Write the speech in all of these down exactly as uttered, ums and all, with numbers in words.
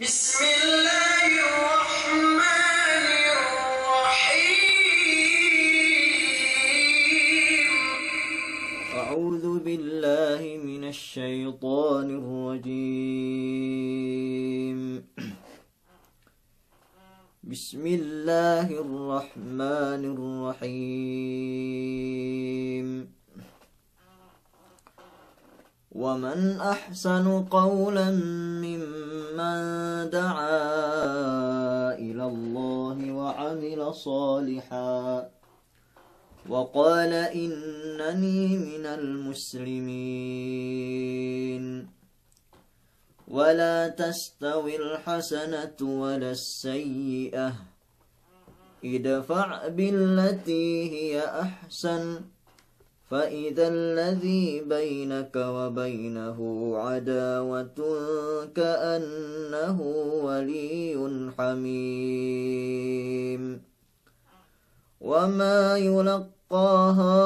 بسم الله الرحمن الرحيم. أعوذ بالله من الشيطان الرجيم. بسم الله الرحمن الرحيم. ومن أحسن قولا ممن دعا إلى الله وعمل صالحا وقال إنني من المسلمين. ولا تستوي الحسنة ولا السيئة، ادفع بالتي هي أحسن، فإذا الذي بينك وبينه عداوة كأنه ولي حميم. وما يلقاها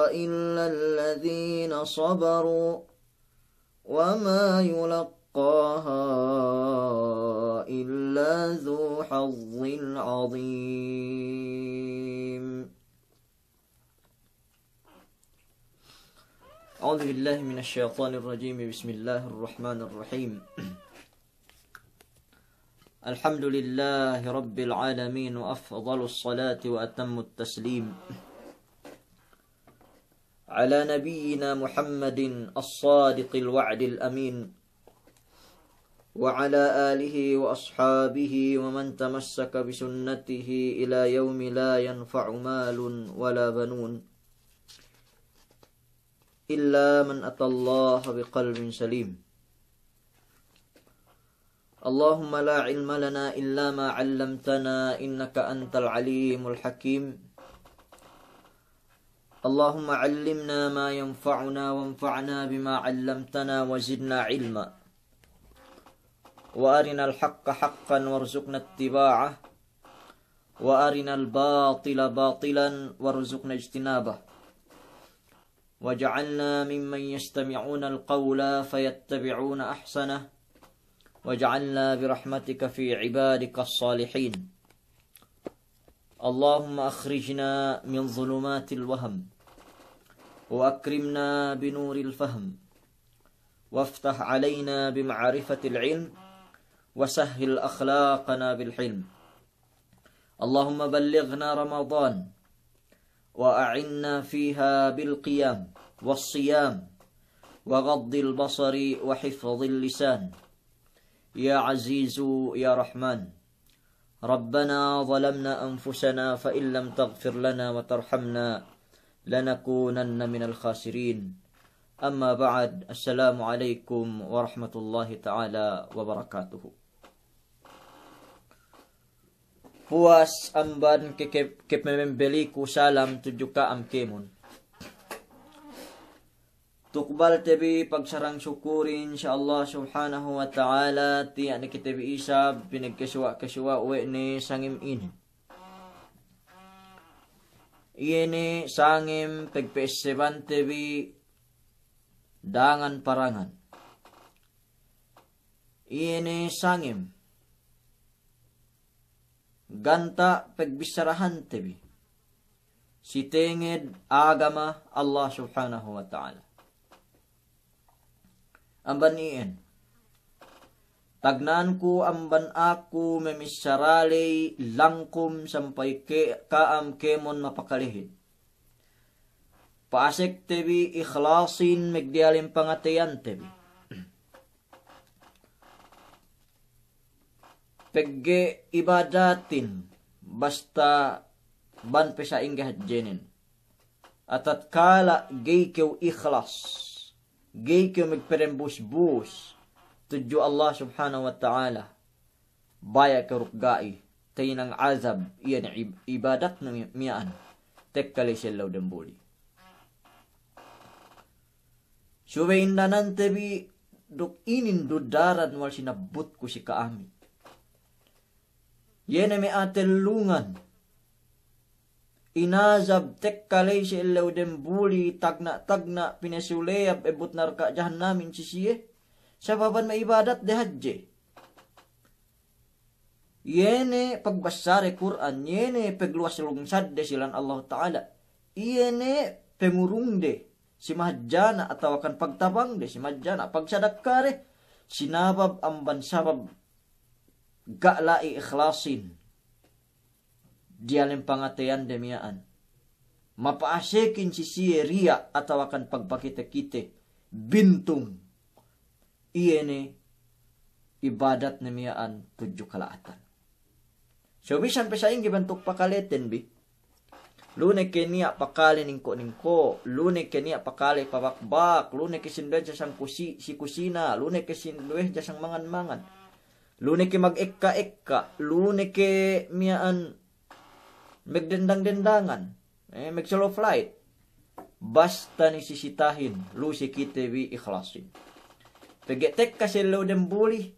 إلا الذين صبروا وما يلقاها إلا ذو حظ عظيم. أعوذ بالله من الشيطان الرجيم. بسم الله الرحمن الرحيم. الحمد لله رب العالمين، وأفضل الصلاة وأتم التسليم على نبينا محمد الصادق الوعد الأمين، وعلى آله وأصحابه ومن تمسك بسنته إلى يوم لا ينفع مال ولا بنون إلا من أتى الله بقلب سليم. اللهم لا علم لنا إلا ما علمتنا إنك أنت العليم الحكيم. اللهم علمنا ما ينفعنا وانفعنا بما علمتنا وزدنا علما. وأرنا الحق حقا وارزقنا اتباعه، وأرنا الباطل باطلا وارزقنا اجتنابه. واجعلنا ممن يستمعون القول فيتبعون أحسنه، واجعلنا برحمتك في عبادك الصالحين. اللهم أخرجنا من ظلمات الوهم، وأكرمنا بنور الفهم، وافتح علينا بمعرفة العلم، وسهل أخلاقنا بالحلم. اللهم بلغنا رمضان وأعنا فيها بالقيام والصيام وغض البصر وحفظ اللسان يا عزيز يا رحمن. ربنا ظلمنا أنفسنا فإن لم تغفر لنا وترحمنا لنكونن من الخاسرين. أما بعد، السلام عليكم ورحمة الله تعالى وبركاته. Puwas amban ke-, ke-, kepemembeliku salam tudju ka'am kēmon. Tukbalte bi pagsarang-sukurin si Allah Subhanahu wa Ta'ala, tiya' ne kite bi isab pinagkesuwa'-kesuwa' we' ne sangem inin. Iye ne sangem pegpe'essebante bi dangan-parangan. Iye ne sangem ganta' pegbissarahante bi si tenged agama Allah Subhanahu wa Ta'ala. Amban iyan, tagna'anku amban aku memissara ley langkum sampay ke-, ka'am kēmon mapakalehin. Pa'asekte bi ikhlasin megdiyalem pangateyante bi. Pegge' ibadatin basta ban pe sa'ingge hadjenen. Atatkala' gey kew ikhlas, gey kew megperembus-bus tudju Allah Subhanahu wa Ta'ala, baya' kew duk ga'i tahinang azab iyan ib-, ibadatnu mi-, miya'an tekka ley si ellew dembuli. Subey indanante bi duk inin du daran wal sinabbutku si ka'ami. Iye ne me' a'a tellungan inazab tekka ley si ellew dembuli, tagna'-tagna' pinesuleyab ebbut narka' jahannamin si siye. sababan me' ibadatde hadje. Iye ne pagbassade Kur'an, iye ne pagluwas lungsadde si lān Allahu Ta'ala, iye ne pangurungde si mahadjana' atawakan pagtabangde si mahadjana', pagsadakkade, sinabab amban sabab ga' la'i ikhlasin diyalem pangateyande miya'an. Mapa'asekin si siye riya' atawakan pagpakite-kite, bintung. Iye ne ibadatne miya'an tudju kala'atan. So bisan pe sa'ingge bantuk pakaleten bi, lu ne ke niya' pakale ningko'-ningko', lu ne ke niya' pakale pabakbak, lu ne ke sinduwehan sasang kusi-, si kusina, lu ne ke sinduwehan sasang mangan-mangan, lu ne ke magekka-ekka, lu ne ke miya'an magdendang-dendangan, eh, mag-solo flight. Basta ne sisitahin, lu si kite bi ikhlasin. Pegge' tekka si ellew dembuli,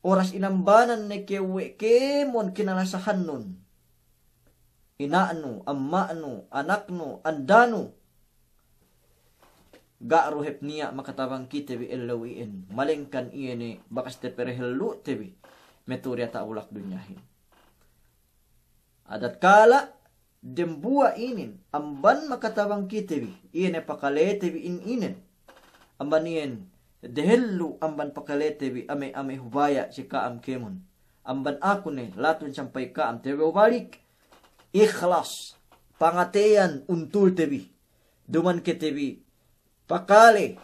oras inambanan ne kew we' kēmon kinalasahannun, ina'nu, amma'nu, anaknu, andanu, ga' du hep niya' makatabang kite bi ellew iyan, malengkan iye ne bakas taperehellu'te bi me' tu'u diyata' bulak dunyahin. Tatkala' dembuwa' inin, amban makatabang kite bi, iye ne pakalete bi in-inen. Amban iyan, dehellu' amban pakalete bi ame'-ame' hubaya' si ka'am kēmon. Amban aku ne, latun sampay ka'am, tebew balik. Ikhlas, pangateyan untulte bi. Duman kite bi pakale,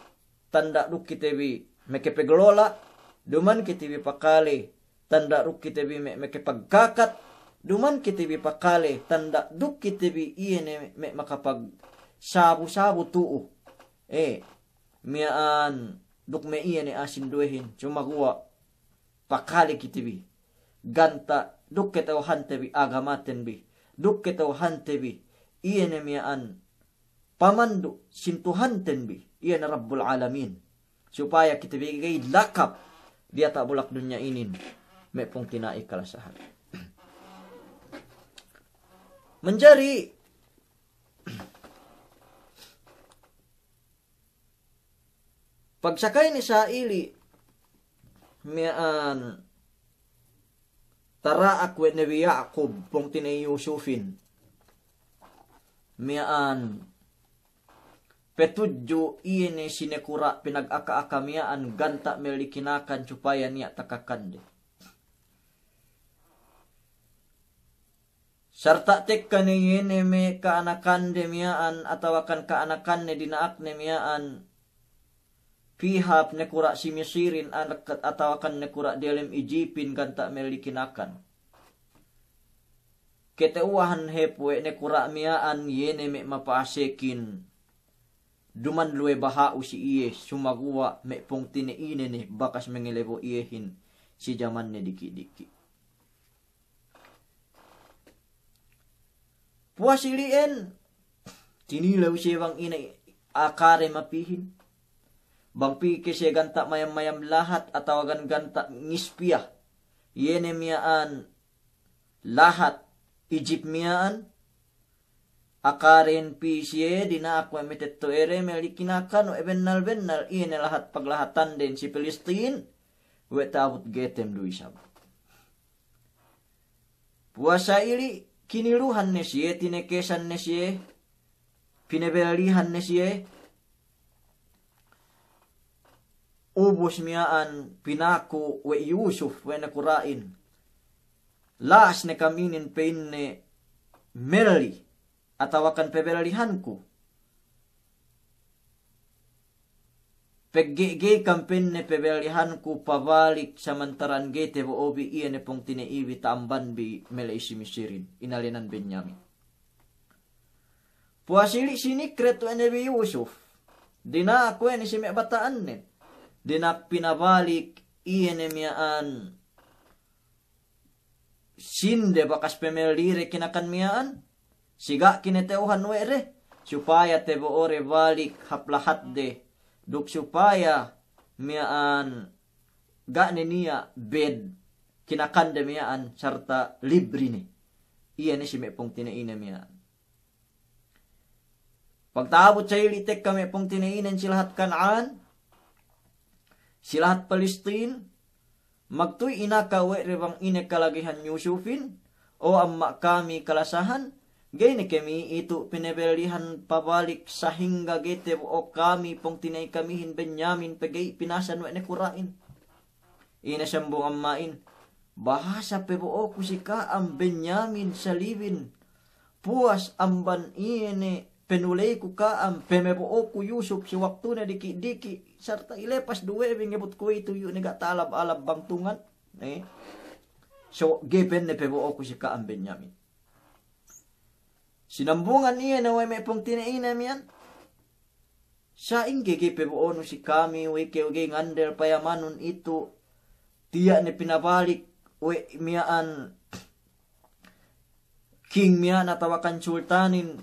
tanda' duk kite bi mekepeglola', duman kite bi pakale, tanda' duk kite bi me', mekepagkakat, duman kite bi pakale, tanda' duk kite bi iye ne me' makapagsabu-sabu tu'u. Eh, miya'an duk me' iye ne a'a sinduwehin, sumaguwa' pakale kite bi. Ganta' duk kata'uhante bi agamaten bi, duk kata'uhante bi iye ne miya'an pamandu' sin Tuhanten bi, iye ne Rabbul Alamin. Supaya kite bi ga'i lakap diyata' bulak dunya inin me' pungtina'i kalasahan. Manjari pagsakayne sa'ili' miya'an tara'ak we' Nabi Ya'kub, pungtina'i Yusufin. Miya'an petudju' iye ne si nakura' pinagaka-aka miya'an ganta' melli kinakan supaya niya' takakande. Sarta' tekka ne iye ne me' ka'anakande miya'an atawakan ka'anakanne dina'akne miya'an pī hap nakura' si Misirin atawakan nakura' diyalem Ijipin ganta' melli kinakan. Kata'uhan hep we' nakura' miya'an iye ne me' mapa'asekin. Duman luwe baha'u si iye, sumaguwa' me' pungtina'ine ne bakas mangalebo' iyehin si jamanne diki'-diki'. Puwas ili'en, tinilew siye bang ine akare mapihin. Bang pī ke siye ganta' mayam-mayam lahat atawa gan-, ganta' ngispiya. Iye ne miya'an lahat Ijip miya'an, akaren pī siye dina'ak we' matetto'ade melli kinakan we' bennal-bennal iye ne lahat paglahatanden si Pilistin, we' ta'abut ga'i tem du isab. Puwas sa'ili' kiniluhan ne siye, tinekesan ne siye, pinabellihan ne siye, ubus miya'an pinaku we' Yusuf we' nakura'in. La'as ne kam inin pa'inne melli atawakan pabellihanku. Pegge' ga'i kam pa'inne pabellihanku pabalik samantara'an ga'i tabo'o bi iye ne pungtina'i bi ta'amban bi mala'i si Misirin, inalenan Benyamin. Puwas ili' sinikret we' Nabi Yusuf. Dina'ak we' ne si me' bata'annen. Dina'ak pinabalik iye ne miya'an sinde bakas pamellide kinakan miya'an, si ga' kinata'uhan we' de, supaya tabo'o de balik hap lahatde, duk supaya miya'an ga' ne niya' bed kinakande miya'an sarta' libri ne. Iye ne si me' pungtina'ine miya'an. Pagta'abut sa'ili' tekka me' pungtina'inen si lahat Kana'an, si lahat Palestin, magtuy inaka we' de bang ine kalagihan Yusufin, o amma' kami kalasahan, ga'i ne kami itu pinabellihan pabalik sahingga ga'i tabo'o kami pungtina'i kamihin Benyamin pegge' pinasan we' ne kura'in. Ine sambung amma'in, bahasa pabo'oku si ka'am Benyamin salibin puwas amban iye ne panulayku ka'am, pamabo'oku Yusuf si waktune diki'-diki', sarta' ilepas du we' bi ngebut kuwe'itu iyu' ne ga' ta'alab-alab bang tungan. Eh? So, ga'i pa'inne pabo'oku si ka'am Benyamin. Sinambungan iye ne we' me' pungtina'ine miya'an. Sa'ingge ga'i pabo'onu si kami, we' kew ga'i ngandel payamanun itu, tiya' ne pinabalik we' miya'an king miya'an atawakan sultanin,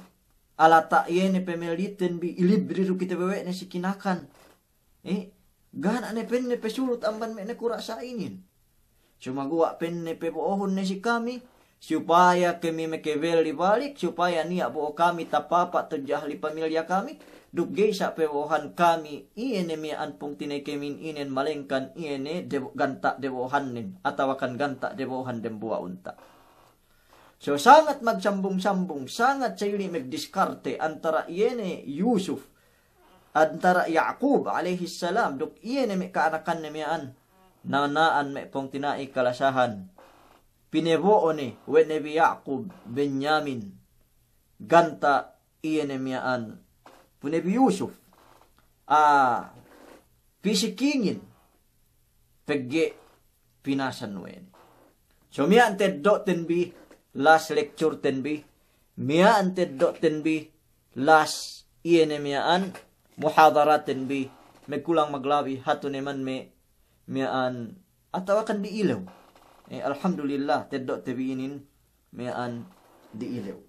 alata' iye ne pamelliten bi, ilibri du kite we' ne si kinakan. Eh, gana' ne pa'inne pasulut amban me' ne kura' sa'inin. Sumaguwa' pa'inne pabo'ohun ne si kami, supaya kami makabelli balik, supaya niya' bo'o kami tapapa' tudju ahli pamilya kami, duk ga'i sa' pabo'ohan kami, iye ne miya'an pungtina'i kamin inin malengkan iye ne debo-, ganta' debo'ohannen, atawakan ganta' debo'ohan dembuwa' unta'. So, sangat magsambung-sambung, sangat sa'ili' magdiskarte antara iye ne Yusuf, antara Ya'qub alayhis salam, duk iye ne me' ka'anakanne miya'an, nana'an me' pungtina'i kalasahan. Pinabo'o ne we' Nabi Ya'qub Benyamin, ganta' iye ne miya'an pu Nabi Yusuf. Ah, pī si kingin, pegge' pinasan we' ne. So miya'an teddo'ten bi, last lectureten bi, miya'an teddo'ten bi, last iye ne miya'an muhadaraten bi, magkulang maglabi hatu ne man me' miya'an atawakan di'ilew. Eh, alhamdulillah, teddo'te bi inin miya'an di'ilew.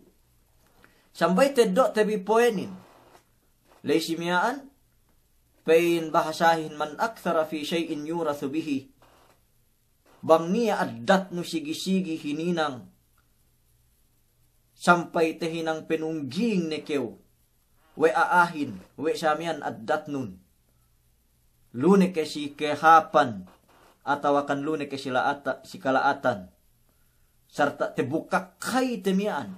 Sampay teddo'te bi po'inin. La'i si miya'an, pa'in bahasahin man akthara fi shay'in yurathu bihi. Bang niya' addatnu sigi-sigi hininang, sampay tahinang panungging ne kew we' a'ahin, we' sa miya'an addatnun. Lu ne ke si kahāpan, atawakan lu ne ke si la'ata-, si kala'atan. Sarta' tabukak kayte miya'an.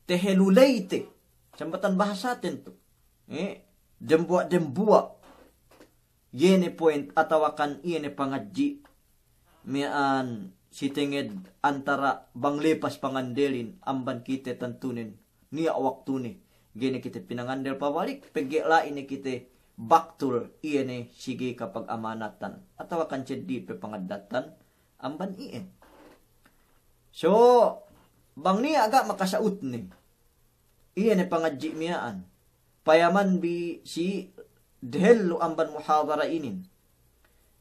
Tahaluleyte. Sambatan bahasaten tu. Eh, dembuwa'-dembuwa'. Iye ne point atawakan iye ne pangadji' miya'an si tenged antara' bang lepas pangandelin amban kite tantunen niya' waktune ga'i ne kite pinangandel pabalik, pegge' la'i ne kite baktul iye ne sigi kapagamanatan atawakan seddili pe pangaddatan amban iyan. So, bang niya' ga' makasa'utne iye ne pangadji' miya'an, payaman bi si dehellu amban muhadara inin.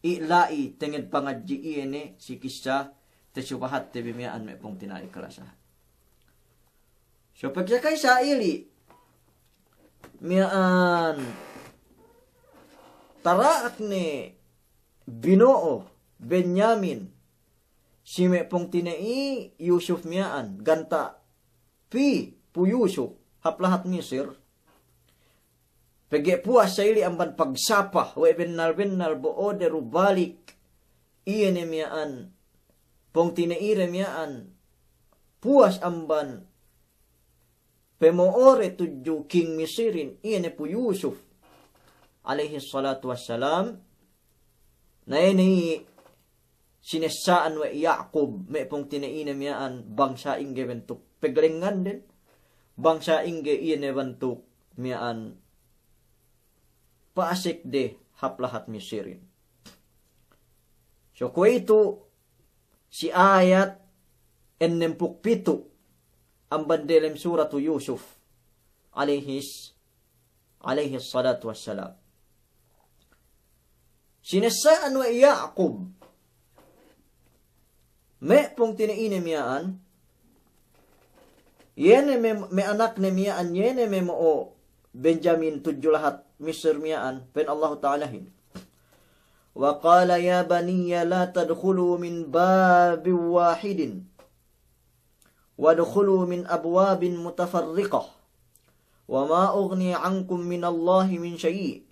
I' la'i tenged pangadji' iye ne si kissa tasubahatte bi miya'an me' pungtina'i kalasahan. So, pegge' ka'isa ili' miya'an tara'ak ne bino'o Benyamin si me' pungtina'i Yusuf miya'an, ganta' pī pu Yusuf hap lahat Misir. Pegge' puwas sa ili' amban pagsapa we' bennal-bennal bo'o de du balik iye ne miya'an, pungtina'i de miya'an, puwas amban pamo'o de tudju king Misirin, iye ne pu Yusuf alayhis salatu wassalam. Na inin sinessa'an we' Ya'qub me' pungtina'ine miya'an bang sa'ingge bantuk paglengnganden, bang sa'ingge iye ne bantuk miya'an pa'asek de hap lahat Misirin. So kuwe'itu si ayat ennempū' pitu' amban delem suratu Yusuf alayhis, alayhis salatu wassalam. Sinessa'an we' Ya'qub me' pungtina'ine miya'an, iye ne me', me' anakne miya'an, iye ne me' mo'o Benyamin tudju lahat Misir miya'an, pa'in Allahu Ta'alahin, وقال يا بني لا تدخلوا من باب واحد وادخلوا من أبواب متفرقة وما أغني عنكم من الله من شيء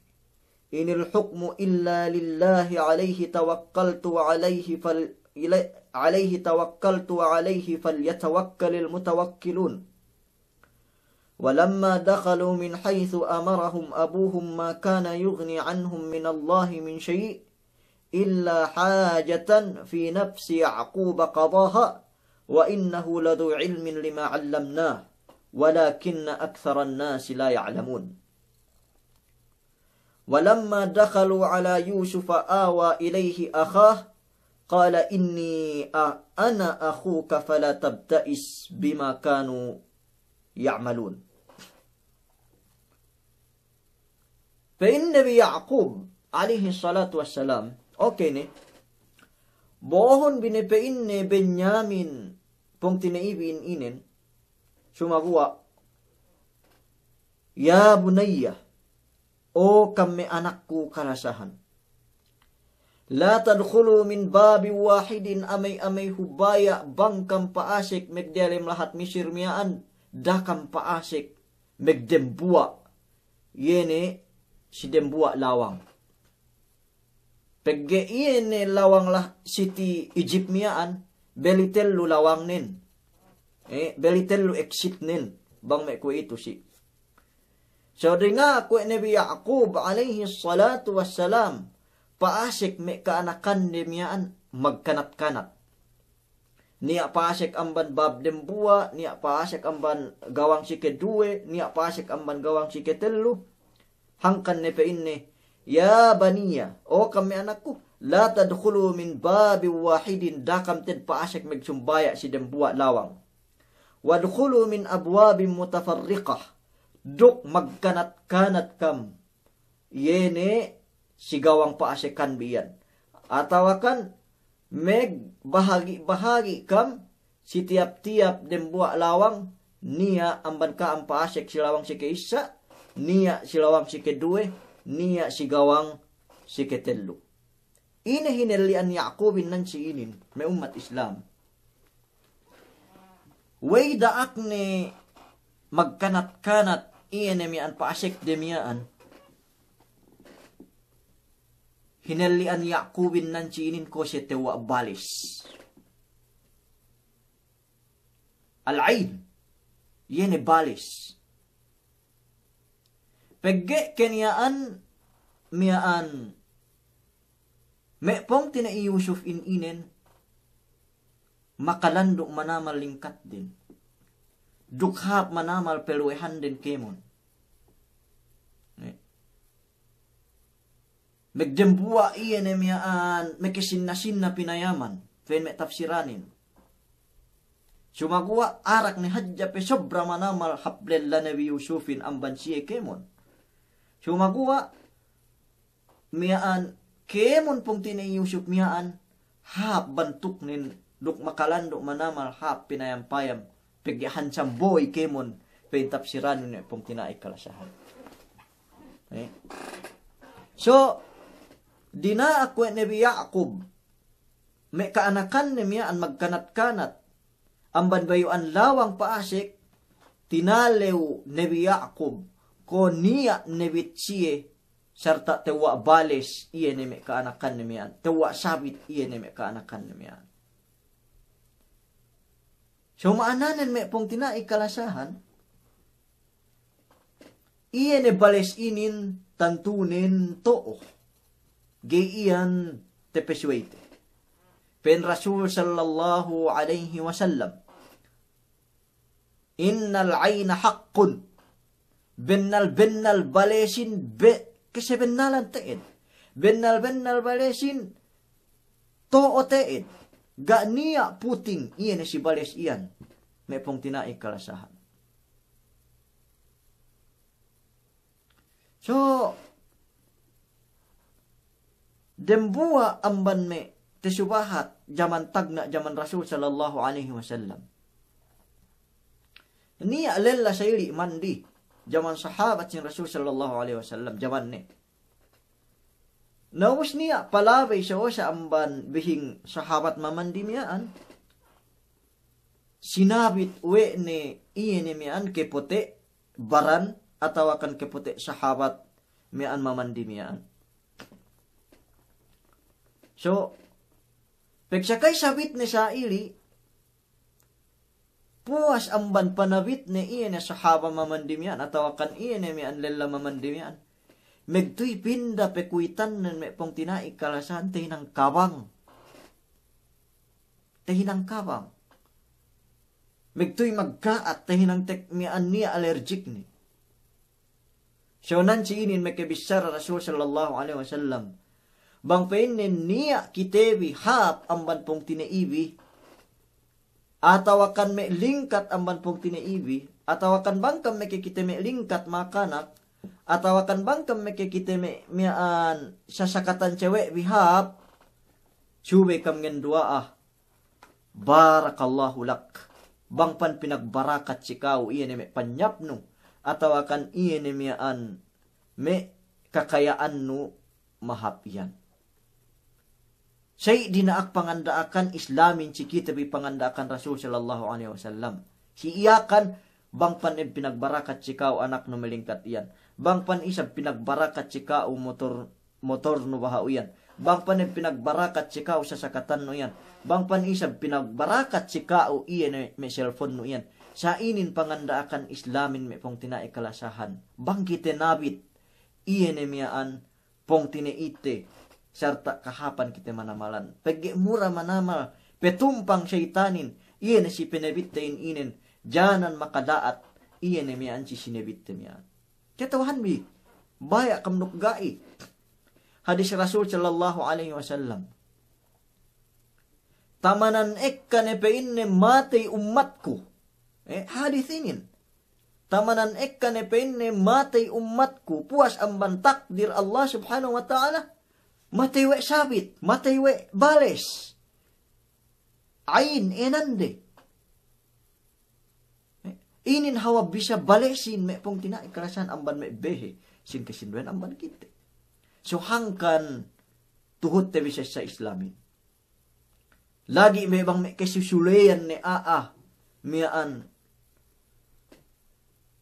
إن الحكم إلا لله عليه توكلت وعليه فل-، إلي-، عليه توكلت وعليه فليتوكل المتوكلون. ولما دخلوا من حيث أمرهم أبوهم ما كان يغني عنهم من الله من شيء إلا حاجة في نفس يعقوب قضاها وإنه لذو علم لما علمناه ولكن أكثر الناس لا يعلمون. ولما دخلوا على يوسف آوى إليه أخاه قال إني أ-، أنا أخوك فلا تبتئس بما كانوا يعملون. Pa'in Nabi Ya'qub alayhis salatu wassalam, oke ne, bohon bi ne pa'inne Benyamin, pungtina'ibi in inen, sumaguwa', يا بني, O kam me' anakku kalasahan. لا تدخلوا من باب واحد, amey-amey hubaya' bang kam pa'asek meg diyalem lahat Misir miya'an, da'a kam pa'asek meg dembuwa', iye ne si dembuwa' lawang. Pegge' iye ne lawang lah siti Ijip miya'an, beli tellu lawangnen. Eh, beli tellu exitnen, bang me' kuwe'itu si. So dinga' kuwe' Nabi Ya'qub alayhis salatu wassalam, pa'asek me' ka'anakanne miya'an magkanat-kanat. Niya' pa'asek amban bab dembuwa', niya' pa'asek amban gawang si keduwe, niya' pa'asek amban gawang si ketellu. Hangkan ne pa'inne, يا بني, o kam me' anakku, لا تدخلوا من باب واحد, da'a kam te'ed pa'asek meg sumbaya' si dembuwa' lawang. وادخلوا من أبواب متفرقة, duk magkanat-kanat kam, iye ne si gawang pa'asekanbi iyan. Atawakan meg bahagi'-bahagi' kam si tiyap-tiyap dembuwa' lawang, niya' amban ka'am pa'asek si lawang si ke'issa', niya' si lawang si keduwe, niya' si gawang si ketellu. Ine hinelli'an Ya'qubin nan si inin, me' ummat Islam. We'ey da'akne magkanat-kanat iye ne miya'an pa'asekde miya'an. Hinelli'an Ya'qubin nan si inin ko' siye tewwa' bales. Al-ayn, iye ne bales. Pegge' keniya'an miya'an me' pungtina'i Yusuf in inen, makalandu' manamal lingkatden. Duk hāp manamal peluwehanden kēmon. Ne. Meg dembuwa' iye ne miya'an, meke sinna-sinna pinayaman, pa'in me' tafsiranin. Sumaguwa' arak ne hadja pe sobra manamal hāp lella Nabi Yusufin amban siye kēmon. Sumaguwa' miya'an kēmon pungtina'i Yusuf miya'an, hāp bantuknen duk makalandu' manamal hāp pinayam-payam, pegge' handsome boy kēmon, pa'in tafsiranin me' pungtina'i kalasahan. Eh. So, dina'ak we' Nabi Ya'qub, me' ka'anakanne miya'an magkanat-kanat, amban bayu'an lawang pa'asek, tinalew Nabi Ya'qub, ko' niya' ne bit siye, sarta' tewwa' bales iye ne me' ka'anakanne miya'an, tewwa' sabit iye ne me' ka'anakanne miya'an. So ma'ananen me' pungtina'i kalasahan, iye ne bales inin tantunen to'o. Ga'i iyan tapasuwayte. Pa'in Rasul sallallahu alayhi wasallam, إن العين حق. Bennal-bennal balesin be-, kasabennalan te'ed. Bennal-bennal balesin to'o te'ed. Ga' niya' puting iye ne si bales iyan. Me' pungtina'i kalasahan. So, dembuwa' amban me' tasubahat jaman tagna' jaman Rasul sallallahu alayhi wasallam. Niya' lella sa'ili' mandi jaman sahabat sin Rasul sallallahu alayhi wasallam jamanne. Na ubus niya' palabey sa'osa amban bihing sahabat mamandi miya'an. Sinabit we' ne iye ne miya'an kapote' baran atawakan kapote' sahabat miya'an mamandi miya'an. So, pegsakay sabitne sa'ili, puwas amban panabitne iye ne sahaba mamandi miya'an, atawakan iye ne miya'an lella mamandi miya'an. Megtuy pinda pekuwitannen me' pungtina'i kalasahan, tahinang kabang. Tahinang kabang. Megtuy magka'at, tahinang tek miya'an niya' allergic ne. So nan si inin mekebissara Rasul sallallahu alaihi wasallam. Bang pa'inne niya' kite bi hāp amban pungtina'i bi, atawakan me' lingkat amban pungtina'i bi, atawakan bang kam mekekite me' lingkat makanak, atawakan bang kam mekekite me' miya'an sasakatan sewe' bi hāp, subey kam ngenduwa'a, "Barakallahu lak." Bang pan pinagbarakat si ka'u iye ne me' panyapnu, atawakan iye ne miya'an me' kakaya'annu mahāp iyan. Sa'i dina'ak panganda'akan Islamin si kite bi panganda'akan Rasul sallallahu alaihi wasallam. Si iyakan, bang pan pinagbarakat si ka'u anaknu me' lingkat iyan. Bang pan isab pinagbarakat si ka'u motor motornu baha'u iyan. Bang pan pinagbarakat si ka'u sasakatannu iyan. Bang pan isab pinagbarakat si ka'u iye ne me' cellphonenu iyan. Sa' inin panganda'akan Islamin me' pungtina'i kalasahan. Bang kite nabit, iye ne miya'an pungtina'ite, sarta' kahāpan kite manamalan. Pegge' mura manamal, petumpang seyitanin, iye ne si penebitte in inen, janan makada'at, iye ne miya'an si sinebitte miya'an. Kata'uhanbi, baya' kam duk ga'i hadis Rasul sallallahu alaihi wasallam. Tamanan ekka ne pa'inne matey ummatku. Eh, hadis inin. Tamanan ekka ne pa'inne matey ummatku, puwas amban takdir Allah subhanahu wa ta'ala, matey we' sabit, matey we' bales. Ain, enande. Eh, inin hawal bisa balesin me' pungtina'i kalasahan amban me' behe, sin kesinduwen amban kite. So hangkan tuhutte bisa sa' Islamin. Lagi' me' bang me' kesusuleyan ne a'a, miya'an.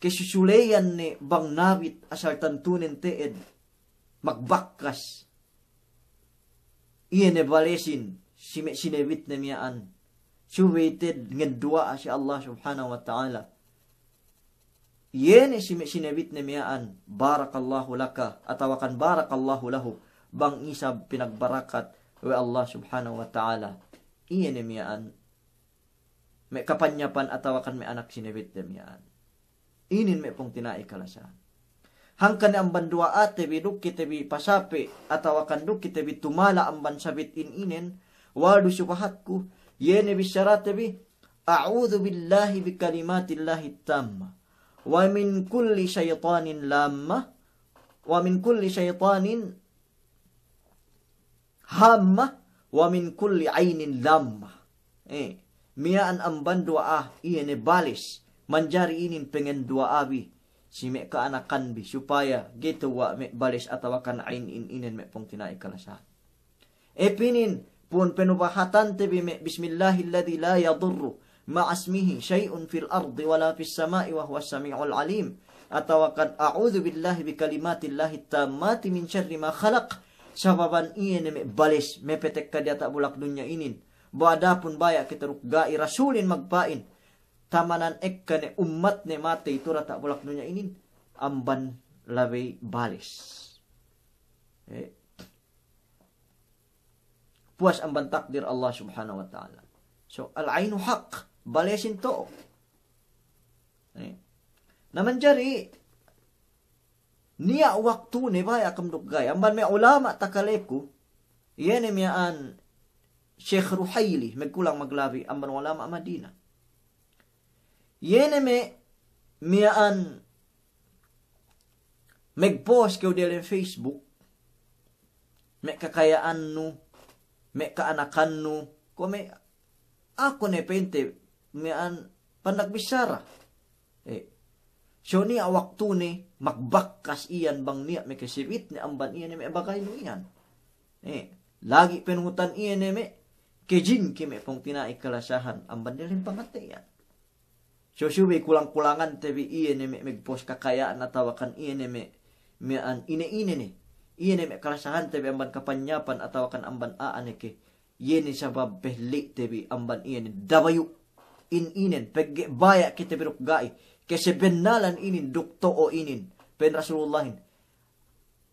Kesusuleyan ne bang nabit asal tantunen te'ed magbakkas. Iye ne balesin, si me' sinebitne miya'an. Subey te'ed ngenduwa'a si Allah subhanahu wa ta'ala. Iye ne si me' sinebitne miya'an, "Barakallahu laka," atawakan "Barakallahu lahu," bang isab pinagbarakat we' Allah subhanahu wa ta'ala. Iye ne miya'an me' kapanyapan atawakan me' anak sinebitne miya'an. Inin me' pungtina'i kalasahan. Hangkan ne amban duwa'ate bi duk kite bi pasape', atawakan duk kite bi tumala' amban sabit in inen, wal du subahatku, iye ne bissarate bi, "A'udhu billahi bi kalimatillahit tamma, wa min kulli shaytanin lamma, wa min kulli shaytanin hamma, wa min kulli ainin lamma." Eh, miya'an amban duwa'a, iye ne bales. Manjari inin pangenduwa'abi si me' ka'anakanbi, supaya ga'i tewwa' me' bales atawakan ain in inen me' pungtina'i kalasahan. Eh, pinin, pu'un penubahatante bi me' "Bismillahilladhi la yadurru ma'asmihi shay'un fil ardi wa la fis sama'i wa huwas sami'ul alim." Atawakan "A'udhu billahi bi kalimatillahit tammati min sharri ma khalaq." Sababan iye ne me' bales, me' petekka diyata' bulak dunya inin. Bu adapun baya' kite duk ga'i Rasulin magpa'in, tamanan ekka ne ummatne matey tu diyata' bulak dunya inin, amban labey bales. Eh. Puwas amban takdir Allah subhanahu wa ta'ala. So, al-ainu haq, balesin to'o. Eh. Na manjari, niya' waktune baya' kam duk ga'i. Amban me' ulama' takaleku, iye ne miya'an Sheikh Ruhaili, magkulang maglabi, amban ulama' Madina. Iye ne me' miya'an magpost kew diyalem Facebook, me' kakaya'annu, me' ka'anakannu, kuwe' me' aku ne pa'inte miya'an pandak bissara. Eh, so niya' waktune magbakkas iyan bang niya' makasibitne amban iye ne me' bagaynu iyan. Eh, lagi' panuhutan iye ne me' kajingki me' pungtina'i kalasahan amban diyalem pangateyan. So subey kulang-kulangante bi iye ne me' magpost kakaya'an atawakan iye ne me' miya'an ine-ine ne. Iye ne me' kalasahante bi amban kapanyapan atawakan amban a'a ne ke. Iye ne sabab pehelli'te bi amban iye ne dabayu'. In inen, pegge' baya' kite bi duk ga'i. Kesebennalan inin duk to'o inin. Pa'in Rasulullahin.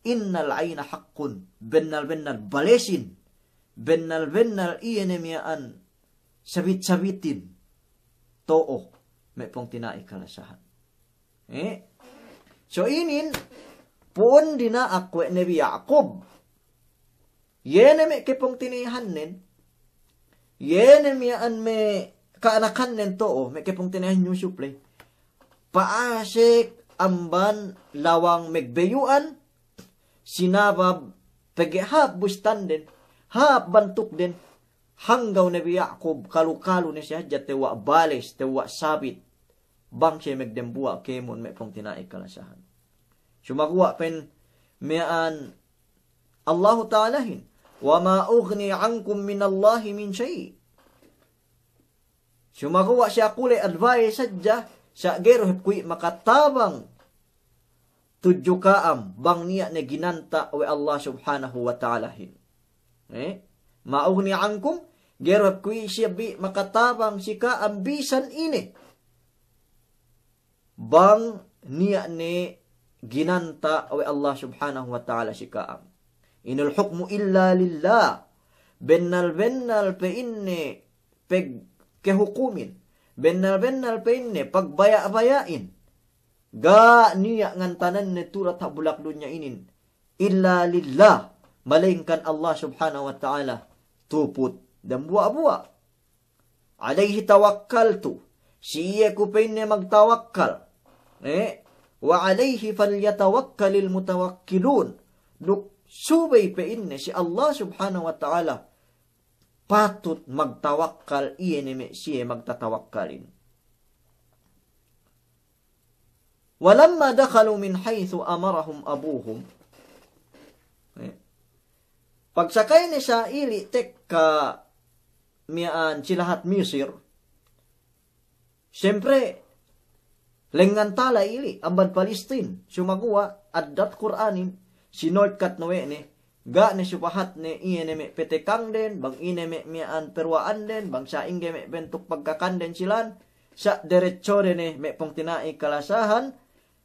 Innal aina haqqun, bennal-bennal balesin, bennal-bennal iye ne miya'an sabit-sabitin, to'o, me' pungtina'i kalasahan. Eh? So inin, pu'un dina'ak we' Nabi Ya'kub. Iye ne me' kepungtina'ihannen, iye ne miya'an me' ka'anakannen to'o, me' kepungtina'ihan Yusuf ley. Pa'asek amban lawang megbeyu'an, sinabab pegge' hāp bustanden, hāp bantukden, hanggaw Nabi Ya'kub kalu-kalu ne siye hadja tewwa' bales, tewwa' sabit, bang siye megdembuwa' kēmon me' pungtina'i kalasahan. Sumaguwa' pa'in miya'an Allahu Ta'alahin, "Wa ma ughni ankum minallahi min shay'." Sumaguwa' siye aku ley advice hadja, sa' ga'i du hep kuwi' makatabang tudju ka'am bang niya' ne ginanta' we' Allah Subhanahu wa Ta'alahin. Eh? "Ma ughni ankum," ga'i du hep kuwi' siye bi makatabang si ka'am bisan ine. Bang niya' ne ginanta' we' Allah Subhanahu wa Ta'ala si ka'am. "Inil hukmu illa lillah." Bennal-bennal pa'inne pegkehukumin. Bennal-bennal pa'inne pagbaya'-baya'in. Ga' niya' ngantananne tu'u diyata' bulak dunya inin. Illa lillah. Malayingkan Allah Subhanahu wa Ta'ala tuput dambuwa'-buwa'. "Alayhi tawakkaltu," si iye ku pa'inne magtawakkal. Eh, "wa alayhi falyatawakkalil mutawakkilun." Duk subey pa'inne si Allah Subhanahu wa Ta'ala patut magtawakkal iye ne me' siye magtatawakkalin. "Walamma dakhalu min haythu amarahum abuhum." Eh. Pagsakay ne sa'ili' tekka miya'an si lahat Misir. Siyempre, lengngan tala ili' amban Palestin. Sumaguwa' addat Kur'anin, sinolkat ne we' ne, ga' ne supahat ne iye ne me' petekangden, bang ine me' miya'an peruwa'anden, bang sa'ingge me' bentuk pagkakanden silan, sa' derechode ne me' pungtina'i kalasahan,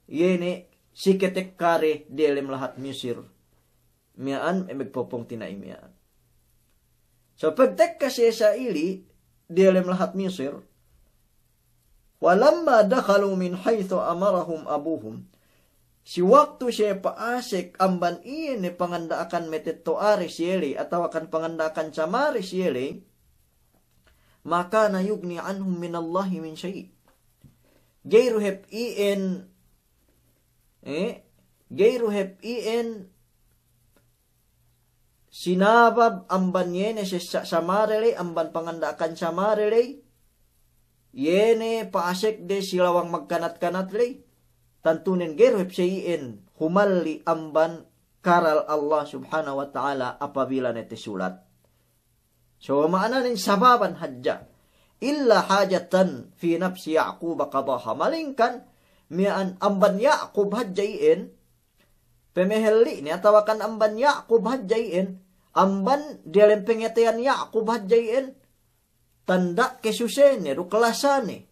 iye ne si ketekkade diyalem lahat Misir. Miya'an, me' pungtina'i miya'an. So pagtekka siye sa'ili' diyalem lahat Misir, "Walamma dakhalu min haythu amarahum abuhum," si waktu siye pa'asek amban iye ne panganda'akan matetto'ade siye ley, atawakan panganda'akan samade siye ley, "ma kana yughni anhum minallahi min shay'." Ga'i du hep iyan, eh, ga'i du hep iyan sinabab amban iye ne sessa' samade ley, amban panganda'akan samade ley, iye ne pa'asekde si lawang magkanat-kanat ley, tantunen ga'i du hep siye iyan humalli' amban karal Allah Subhanahu wa Ta'ala apabila ne tasulat. So ma'ananen sababan hadja. "Illa hajatan fi nafsi Ya'quba qadaha." Malayingkan miya'an amban Ya'qub hadja iyan, pemehelli'ne atawakan amban Ya'qub hadja iyan, amban diyalem pangateyan Ya'qub hadja iyan, tanda' kesusene duk lasane.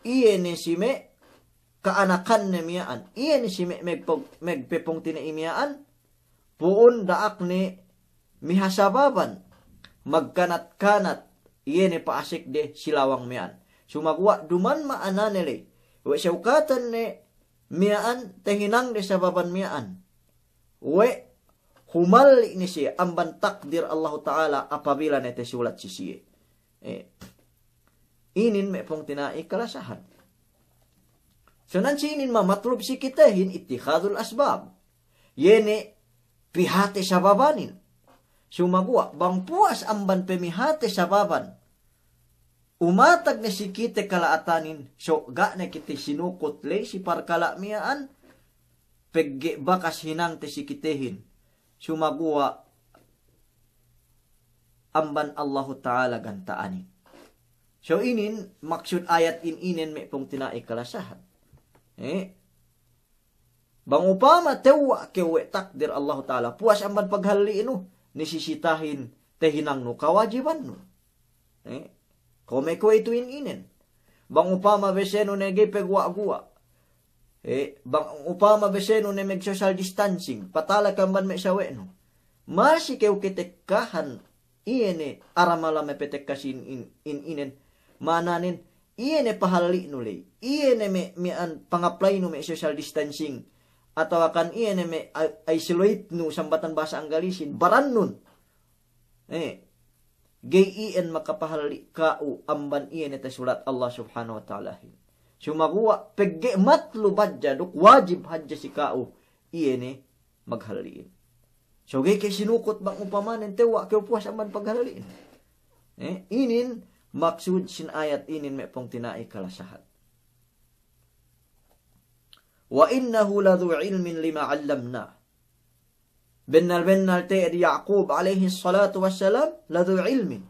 Iye ne si me' ka'anakanne miya'an, iye ne si me' megpung-, megpepungtina'i miya'an, pu'un da'akne miha sababan magkanat-kanat iye ne pa'asekde si lawang miya'an. Sumaguwa' duma'in ma'anane ley, we' sewkatan ne miya'an tahinangde sababan miya'an, we' humalli' ne siye amban takdir Allahu Ta'ala apabila ne tasulat si siye. Eh, inin me' pungtina'i kalasahan. So nan si inin mamatlub si kitehin ittikhadul asbab. Iye ne pihate sababanin. Sumaguwa' bang puwas amban pemihate sababan, umatag ne si kite kala'atanin, so ga' ne kite sinukut ley si parkala' miya'an, pegge' bakas hinangte si kitehin. Sumaguwa' amban Allahu Ta'ala ganta'anin. So inin maksud ayat in inen me' pungtina'i kalasahan. Eh? Bang upama tewwa' kew we' takdir Allahu Ta'ala, puwas amban paghalli'nu, nisisitahin tahinangnu kawajibannu. Eh, kuwe' me' kuwe'itu in inen. Bang upama besenu ne ga'i paguwa'-guwa'. Eh, bang upama besenu ne mag-social distancing, patala kew amban me' sawe'nu. Masi kew katekkahan, iye ne aramala me' patekka si in, in, in inen. Ma'ananen, iye ne pahalli'nu ley. Iye ne me', me' an pangaplaynu me' social distancing. Atawakan iye ne me' i-, isolate-nu sambatan bahasa Anggalisin. Barannun. Eh, ga'i iyan makapahalli' ka'u amban iye ne tasulat Allah Subhanahu wa Ta'alahin. Sumaguwa' pegge' matlub hadja duk wajib hadja si ka'u iye ne maghalli'in. So ga'i ke sinukut bang upamanen tewwa' kew puwas amban paghalli'in. Eh, inin maksud sin ayat inin me' pungtina'i kalasahan. Wa innahu ladhu ilmin lima 'allamna. Bennal-bennal te'ed Ya'qub alayhis salatu wassalam ladhu ilmin.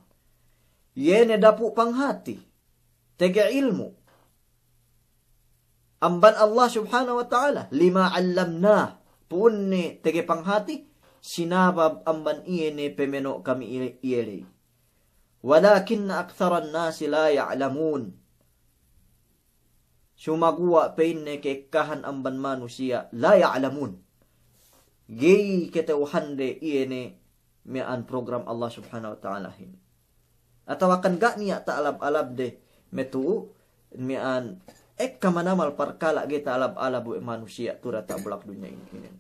Iye ne dapu' panghati, tege ilmu'. Amban Allah Subhanahu wa Ta'ala, lima 'allamna, pu'unne tege panghati, sinabab amban iye ne pemeno' kami iye, iye ley. Walakinna aktharan nasi la ya'lamun. Sumaguwa' pa'inne ke'ekkahan amban manusiya', la ya'lamun. Ga'i kata'uhande iye ne miya'an program Allah Subhanahu wa Ta'alahin. Atawakan ga' niya' ta'alab-alabde matu'u miya'an ekka manamal parkala' ga'i ta'alab-alab we' manusiya' tu'u diyata' bulak dunya inin.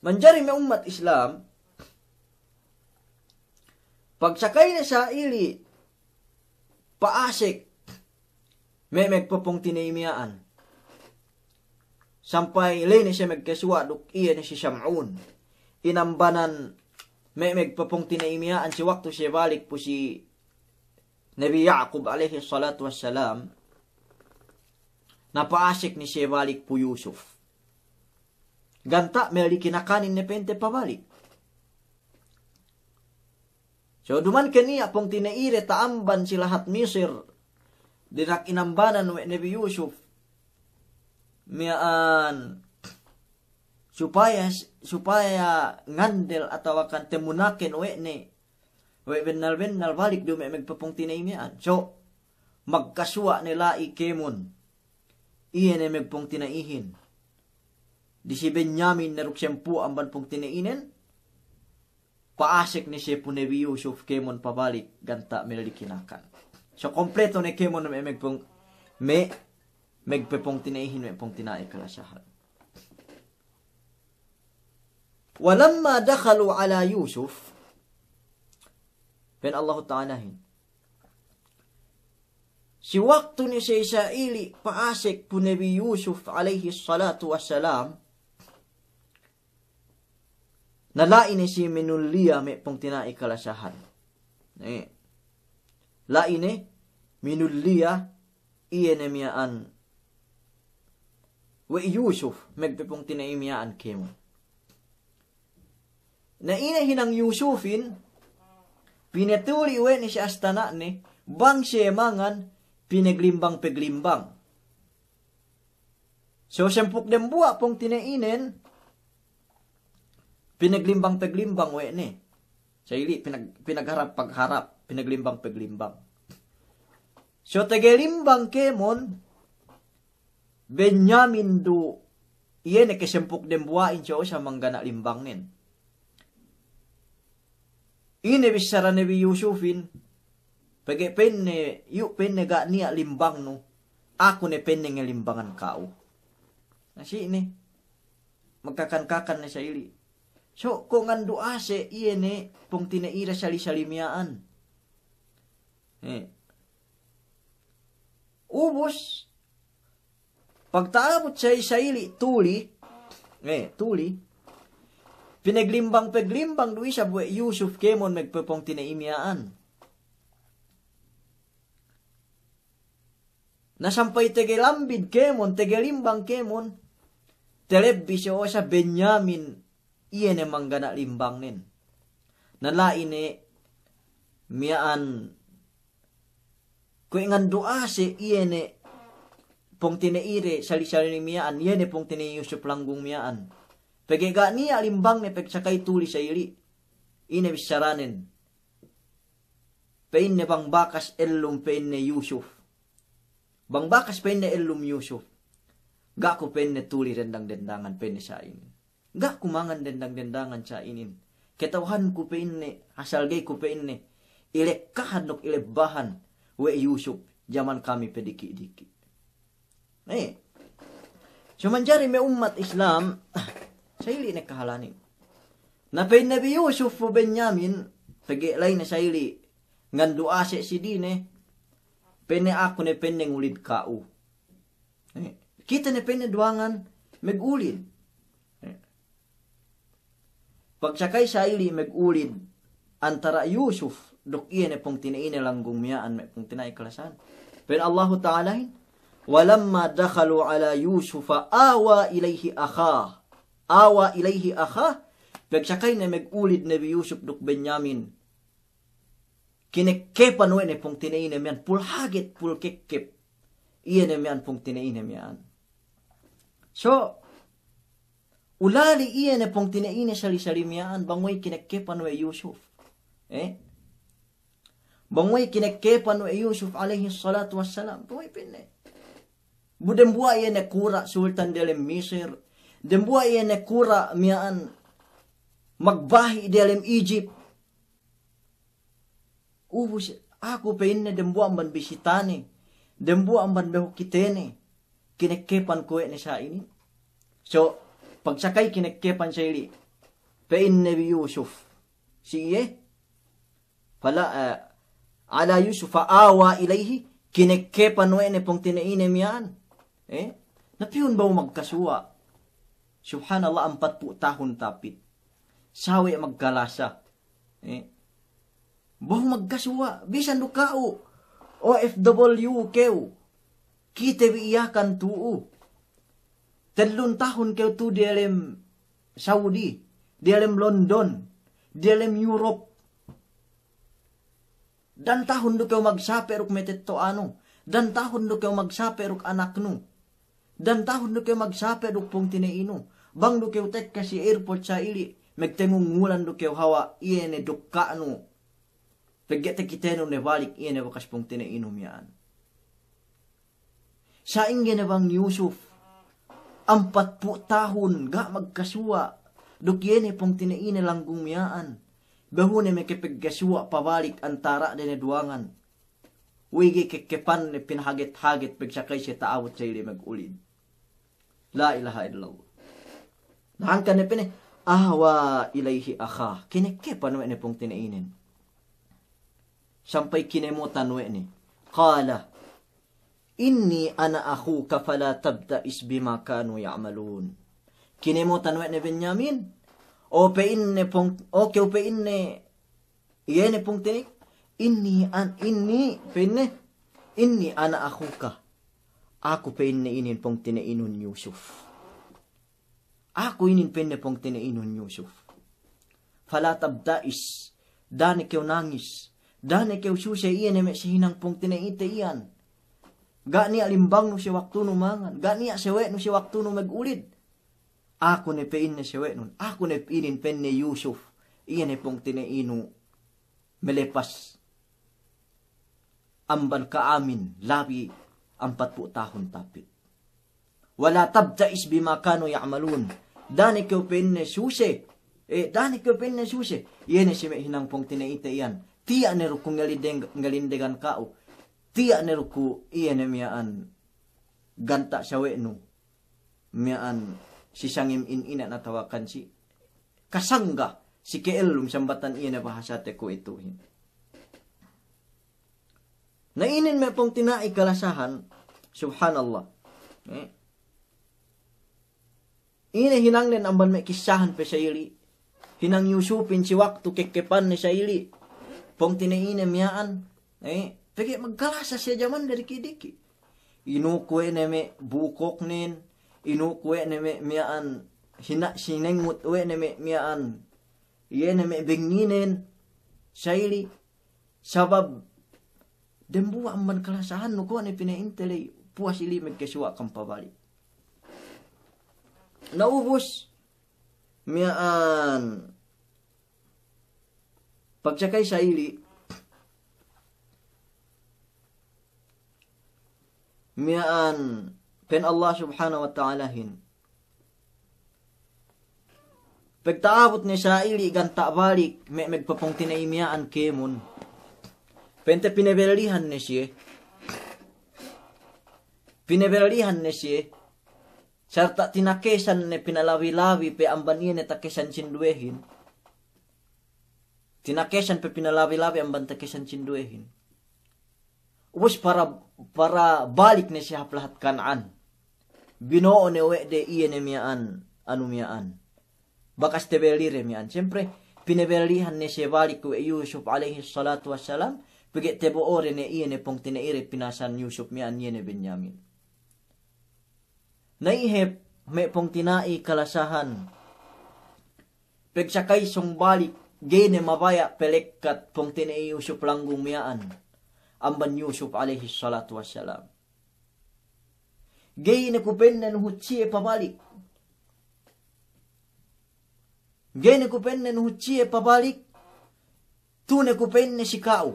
Manjari me' ummat Islam, pagsakayne sa'ili' pa'asek me' magpapungtina'i miya'an. Sampay ley ne siye magkasuwa' duk iye ne si Sam'un. Inambanan me' magpapungtina'i miya'an si waktu siye balik pu si Nabi Ya'qub alayhis salatu wassalam, na pa'asek ne siye balik pu Yusuf. Ganta' melli kinakanin ne pa'inte pabalik. So, duma'in ke niya' pungtina'ide ta'amban si lahat Misir, dina'ak inambanan we' Nabi Yusuf miya'an supaya, supaya ngandel atawakan temunaken we' ne, we' bennal-bennal balik du me' magpapungtina'i miya'an. So, magkasuwa' ne la'i kēmon iye ne magpungtina'ihin. Di si Benyamin ne duk sempū' amban pungtina'inen, pa'asek ne siye pu Nabi Yusuf kēmon pabalik ganta' melli kinakan. So kompleto ne kēmon me' magpung-, me' magpapungtina'ihin me' pungtina'i kalasahan. Walamma dakhalu ala Yusuf, pa'in Allahu Ta'alahin. Si waktu ne siye sa'ili' pa'asek pu Nabi Yusuf alayhis salatu wassalam, na la'i ne siye minulliya me' pungtina'i kalasahan. Eh. La'i ne minulliya iye ne miya'an we' Yusuf, magpapungtina'i miya'an kēmon. Na ine hinang Yusufin, pinatuli' we' ne si astana'ne, bang siye mangan, pinaglimbang-paglimbang. So sempū' dembuwa' pungtina'inen, pinaglimbang-paglimbang we' ne. Sa'ili' pinag-, pinagharap-pagharap, pinaglimbang-paglimbang. So tege limbang kēmon, Benyamin du iye ne ke sempū' dembuwa'in so sa manggana' limbangnen. Ine bissara Nabi Yusufin, pegge' pa'inne, iyu' pa'inne ga' niya' limbangnu, aku ne pa'inne ngalimbangan ka'u. Na si' ne, magkakan-kakan ne sa'ili'. So, ko' ngandu' ase' iye ne pungtina'ide sali-sali miya'an. Eh. Ubus, pagta'abut sa'ili'-sa'ili' tuli, eh, tuli, pinaglimbang-paglimbang du isab we' Yusuf kēmon magpapungtina'i miya'an. Na sampay tege lambid kēmon, tege limbang kēmon, telebbi so sa Benyamin iye ne manggana' limbangnen. Na la'i ne miya'an kuwe' ngandu' ase' iye ne pungtina'ide sali-sali miya'an, iye ne pungtina'i Yusuf langgung miya'an. Pegge' ga' niya' limbangne pagsakay tuli sa ili'. Ine bissaranen. Pa'inne bang bakas ellum pa'inne Yusuf. Bang bakas pa'inne ellum Yusuf. Ga' ku pa'inne tuli dendang-dendangan pa'inne sa inin. Ga' ku mangan dendang-dendangan sa inin. Kata'uhanku pa'inne, asal ga'i ku pa'inne ilekkahan duk ilebbahan we' Yusuf jaman kami pe diki'-diki'. Eh. So manjari me' ummat Islam, sa ili' ne kahalanin. Na pa'in Nabi Yusuf pu Benyamin, pegge' la'i ne sa ili' ngandu' ase' si dine, pa'inne aku ne pa'inne ngulid ka'u. Eh, kite ne pa'inne duwangan magulid. Eh. Pagsakay sa ili' magulid antara' Yusuf duk iye ne pungtina'ine langgung miya'an me' pungtina'i kalasahan. Pa'in Allahu Ta'alahin, "Walamma dakhalu ala Yusufa awa ilayhi akhah." Awa ilayhi akhah. Pagsakay ne magulid Nabi Yusuf duk Benyamin. Kinekkepan we' ne pungtina'ine miya'an, pul haget, pul kekkep. Iye ne miya'an pungtina'ine miya'an. So, ulali' iye ne pungtina'ine sali-sali miya'an, bang we' kinekkepan we' Yusuf. Eh? Bang we' kinekkepan we' Yusuf alayhis salatu wassalam. Bang we' pa'inne. Bu dembuwa' iye ne kura' sultan diyalem Misir. Dembuwa' iye ne kura' miya'an magbahi' diyalem Egypt. Ubus, aku pa'inne dembuwa' amban bisitane, dembuwa' amban behu kitene, kinekkepan ku we' ne sa inin. So, pagsakay kinekkepan sa ili', pa'in Nabi Yusuf si iye, fala, eh, ala Yusufa awa ilayhi, kinekkepan we' ne pungtina'ine miya'an. Eh? Na piyun behu magkasuwa'. Subhanallah, ampatpu' tahun tapit. Sawe' magkalasa. Eh? Behu magkasuwa', bisan du ka'u O F W kew, kite bi Yakan tu'u. Tellun tahun kew tu'u diyalem Saudi, diyalem London, diyalem Europe. Dan tahun du kew magsape' duk matetto'anu, dan tahun du kew magsape' duk anaknu, dan tahun du kew magsape' duk pungtina'inu. Bang du kew tekka si airport sa ili', magtengungulan du kew hawal iye ne dukka'nu. Pegge' takitenu ne balik iye ne bakas pungtina'inu miya'an. Sa'ingge ne bang Yusuf, ampatpu' tahun ga' magkasuwa', duk iye ne pungtina'ine langgung miya'an, behu ne makapaggasuwa' pabalik antara'de ne duwangan. We'ey ga'i kekkepanne pinahaget-haget pagsakay siye ta'abut sa ili' magulid. La ilaha illallah. Na hangkan ne pa'inne, awa ilayhi akhah. Kinekkepan we' ne pungtina'inen. Sampay kinemotan we' ne. Qala, inni ana akhuka fala tabta'is bima kanu ya'malun. Kinemotan we' ne Benyamin. O pa'inne pung-, o kew pa'inne, iye ne pungtina'i, inni an-, inni, pa'inne, inni ana akhuka. Aku pa'inne inin pungtina'inun Yusuf. Aku inin pa'inne pungtina'inun Yusuf. Fala tabta'is, da'a ne kew nangis, da'a ne kew suse iye ne me' si hinang pungtina'ite iyan. Ga' niya' limbangnu si waktunu mangan, ga' niya' sawe'nu si waktunu magulid. Aku ne pa'inne sawe'nun, aku ne inin pa'inne Yusuf, iye ne pungtina'inu melepas amban ka'amin labi ampatpu' tahun tapit. Wala tabta'is bima kanu ya'malun. Da'a ne kew pa'inne suse. Eh, da'a ne kew pa'inne suse. Iye ne si me' hinang pungtina'ite iyan. Tiya' ne du ku ngalindeng-, ngalindegan ka'u. Tiya' ne du ku iye ne miya'an ganta' sawe'nu. Miya'an si sangem in ina' natawakan si kasangga si ke'ellum sambatan iye ne bahasate kuwe'ituhin. Na inin me' pungtina'i kalasahan, subhanallah. Eh. Ine hinangnen amban me' kissahan pe sa ili'. Hinang Yusupin si waktu kekkepanne sa ili'. Pungtina'ine miya'an. Eh, pegge' magkalasa siye jaman diki'-diki'. Inuk we' ne me' bukoknen, inuk we' ne me' miya'an hina-, sinengut we' ne me' miya'an, iye ne me' benginen, sa ili', sabab dembuwa' amban kalasahannu kuwe' ne pina'inte ley, Puwas ili' magkasuwa' kam pabalik. Na ubus miya'an pagsakay sa ili', miya'an pa'in Allah Subhanahu wa Ta'alahin, pagta'abut ne sa ili' ganta' balik me' magpapungtina'i miya'an kēmon. Pa'inte pinabellihan ne siye. Pinabellihan ne siye. Sarta' tinakesan ne pinalabi-labi pe amban iye ne takesan sinduwehin. Tinakesan pe pinalabi-labi amban takesan sinduwehin. Ubus para, para balik ne siye hap lahat Kan'an. Bino'o ne we' de iye ne miya'an, anu miya'an. Bakas tabelli de miya'an. Siyempre, pinabellihan ne siye balik we' Yusuf alayhis salatu wassalam, pegge' tabo'o de ne iye ne pungtina'ide pinasan Yusuf miya'an iye ne Benyamin. Na ihep me' pungtina'i kalasahan. Pagsakay sōng balik, ga'i ne mabaya' palekkat pungtina'i Yusuf langgung miya'an amban Yusuf alayhis salatu wassalam. Ga'i ne ku pa'inne nuhut siye pabalik. Ga'i ne ku pa'inne nuhut siye pabalik. Tu ne ku pa'inne si ka'u.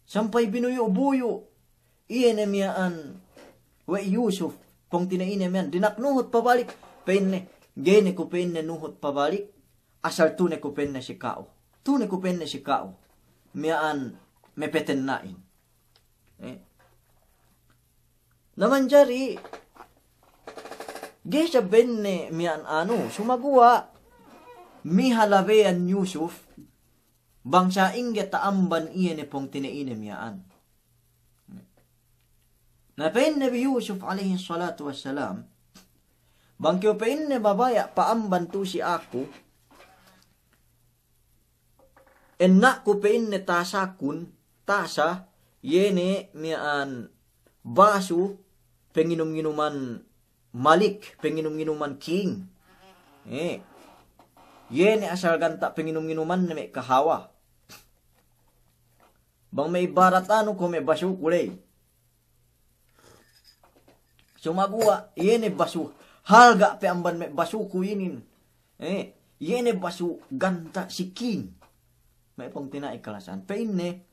Sampay binuyu'-buyu' iye ne miya'an we' Yusuf, pungtina'ine miya'an, dina'ak nuhut pabalik, pa'inne, ga'i ne ku pa'inne nuhut pabalik, asal tu ne ku pa'inne si ka'u. Tu ne ku pa'inne si ka'u. Miya'an mapatenna'in. Eh. Na manjari, ga'i sa pa'inne miya'an anu, sumaguwa' miha labeyan Yusuf, bang sa'ingge ta'amban iye ne pungtina'ine miya'an. Na pa'in Nabi Yusuf alayhis salatu wassalam, bang kew pa'inne mabaya' pa'amban tu si aku, enna'ku pa'inne tasakun, tasa, iye ne miya'an basu panginum-nginuman malik, panginum-nginuman king. Eh. Iye ne asal ganta' panginum-nginumanne me' kahawa. Bang me' ibarat anu ko' me' basu ku ley. Sumaguwa', iye ne basu, halga' pe amban me' basu ku inin. Eh, iye ne basu ganta' si king. Me' pungtina'i kalasahan. Pa'inne,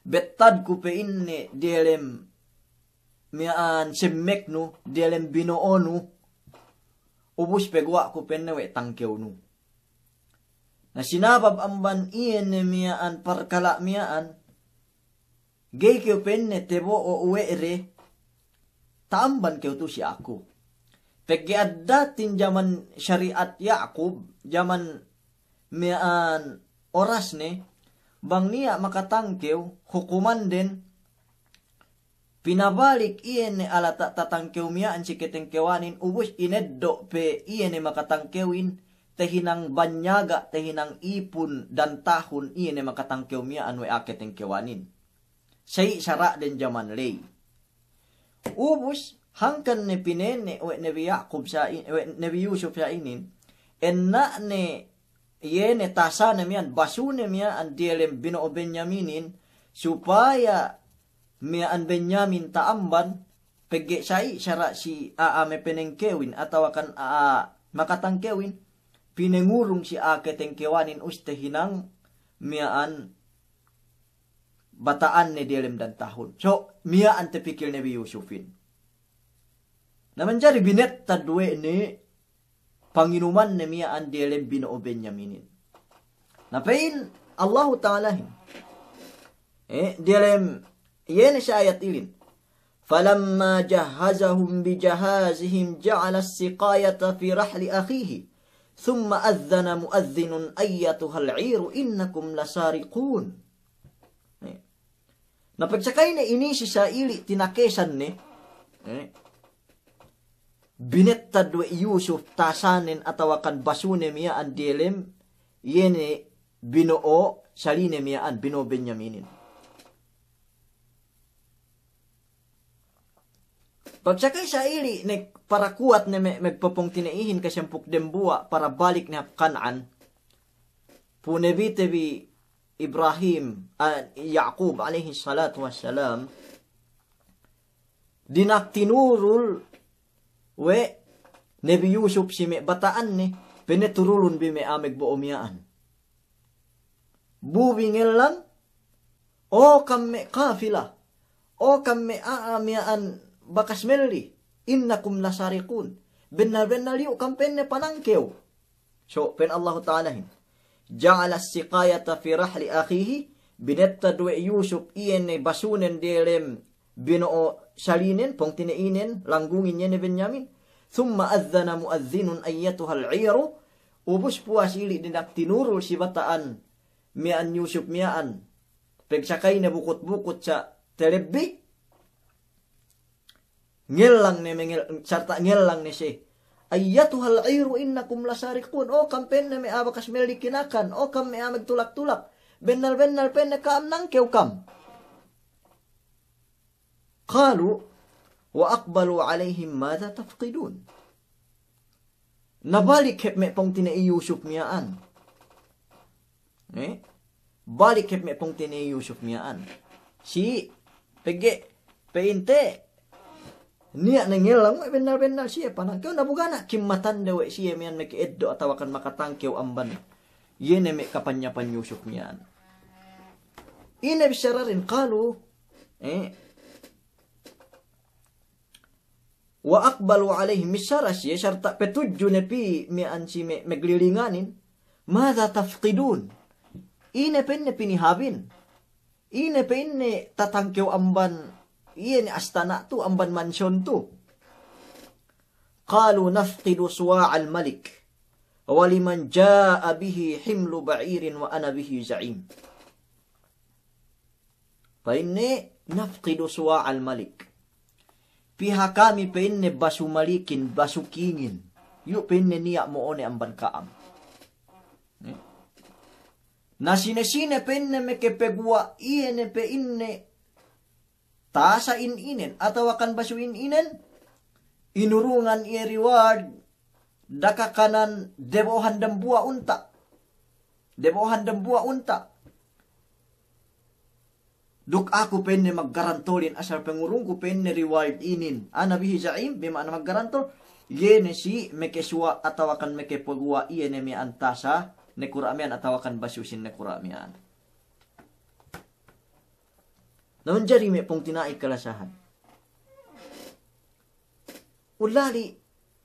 bettadku pa'inne diyalem miya'an semmeknu, diyalem bino'onu, ubus paguwa'ku pa'inne we' tangkewnu. Na sinabab amban iye ne miya'an parkala' miya'an, ga'i kew pa'inne tabo'o we' de, ta'amban kew tu si aku. Pegge' addatin jaman sari'at Ya'kub, jaman miya'an orasne, bang niya' makatangkew, hukumanden, pinabalik iye ne alata' tatangkew miya'an si katangkewanin, ubus ineddo' pe iye ne makatangkewin, tahinang banyaga', tahinang ipun dan tahun iye ne makatangkew miya'an we' a'a katangkewanin. Sa'i sara'den jaman ley. Ubus, hangkan ne pinene' we' Nabi Ya'kub sa i-, we' Nabi Yusuf sa inin, enna'ne iye ne tasane miya'an, basune miya'an diyalem bino'o Benyaminin, supaya miya'an Benyamin ta'amban, pegge' sa'i sara' si a'a mapanangkewin, atawakan a'a makatangkewin, pinangurung si a'a katangkewanin ubus tahinang miya'an bata'anne diyalem dan tahun. So, miya'an tapikil Nabi Yusufin. Na manjari binettad we' ne panginumanne miya'an diyalem bino'o Benyaminin. Na pa'in Allahu Ta'alahin, eh, diyalem, iye ne si ayat ilin. فلما جهزهم بجهازهم جعل السقاية في رحل أخيه ثم أذن مؤذن أيتها العير إنكم لسارقون. Eh. Na pagsakayne inisi sa ili' tinakesanne, eh, binettad we' Yusuf tasanen atawakan basune miya'an diyalem, iye ne bino'o saline miya'an, bino'o Benyaminin. Pagsakay sa ili' ne para kuwat ne me', magpapungtina'ihin kasempuk dembuwa' para balik ne hap Kan'an. Pu Nabite bi Ibrahim, ah, Ya'kub alayhis salatu wassalam. dina'ak tinurul we' Nabi Yusuf si me' bata'anne, pa'inne turulun bi me' a'a magbo'o miya'an. Bu bi ngellang, o kam me' kafila, o kam me' a'a miya'an bakas melli, innakum lasariqun. Bennal-bennal iyu' kam pa'inne panangkew. So, pa'in Allahu Ta'alahin, ja'ala as-siqayata fi rahli akhihi, binettad we' Yusuf iye ne basunen diyalem bino'o salinen, pungtina'inen, langgungin iye ne Benyamin. Thumma adhdhana mu'adhdhinun ayyatuhal 'iru, ubus puwas ili' dina'ak tinurul si bata'an miya'an Yusuf miya'an, pegsakayne bukut-bukut sa' telebbi, ngellang ne mengel-, sarta' ngellang ne siye. Ayyatuhal 'iru innakum lasariqun. O kam pa'inne me' a'a bakas melli kinakan. O kam me' a'a magtulak-tulak. Bennal-bennal pa'inne ka'am nangkew kam. Qalu wa aqbalu 'alayhim madha tafqidun. Na balik hep me' pungtina'i Yusuf miya'an. Eh? Balik hep me' pungtina'i Yusuf miya'an. Si pegge' pa'inte niya' ne ngellang we' bennal-bennal siye panangkew, na bu ga' niya' kimmatande we' siye miya'an maka'eddo' atawakan makatangkew amban iye ne me' kapanyapan Yusuf miya'an. Ine bissaraden, qalu, eh, wa aqbalu 'alayhim, missara siye sarta' patudju ne pī miya'an si me', maglilinganin, madha tafqidun? Ine pa'inne pinihabin? Ine pa'inne tatangkew amban iye ne astana' tu, amban mansyon tu? Qalu nafqidu suwa'al malik, wa liman ja'a bihi himlu ba'irin wa ana bihi za'im. Pa'inne, nafqidu suwa'al malik. Piha kami pa'inne basu malikin, basu kingin. Iyu' pa'inne niya' mo'o ne amban ka'am. Eh? Na sine-sine pa'inne makapaguwa' iye ne pa'inne tasa in inen, atawakan basu in inen, inurungan iye reward, dakakanan debo'ohan dambuwa' unta'. Debo'ohan dambuwa' unta'. Duk aku pa'inne maggarantolin asal pangurungku pa'inne reward inin. Ana bihi za'im, bima'na maggarantol, iye ne si makasuwa' atawakan makapaguwa' iye ne miya'an tasa nakura' miya'an atawakan basu sin nakura' miya'an. Na manjari me' pungtina'i kalasahan. Ulali'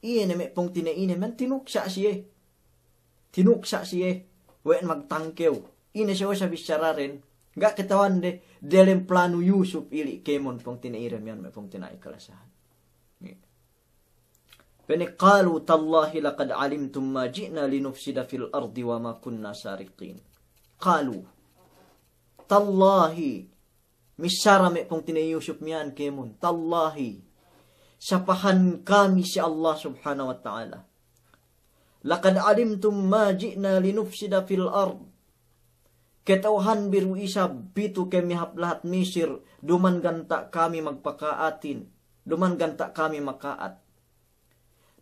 iye ne me' pungtina'i ine miya'an tinuksa' siye. Tinuksa' siye we' magtangkew. Ine siye we' sa bissaraden, ga' kata'uhande delem planu Yusuf ili' kēmon pungtina'i ire miya'an me' pungtina'i kalasahan. Pa'inne, qalu tallahi laqad 'alimtum ma ji'na linufsida fil ardi wa ma kunna sariqin. Qalu, tallahi, missara me' pungtina'i Yusuf miya'an kēmon, tallahi, sapahan kami si Allah Subhanahu wa Ta'ala. Laqad 'alimtum ma ji'na linufsida fil ard. Kata'uhanbi du isab pitu kami hap lahat Misir, duma'in ganta' kami magpaka'atin, duma'in ganta' kami maka'at.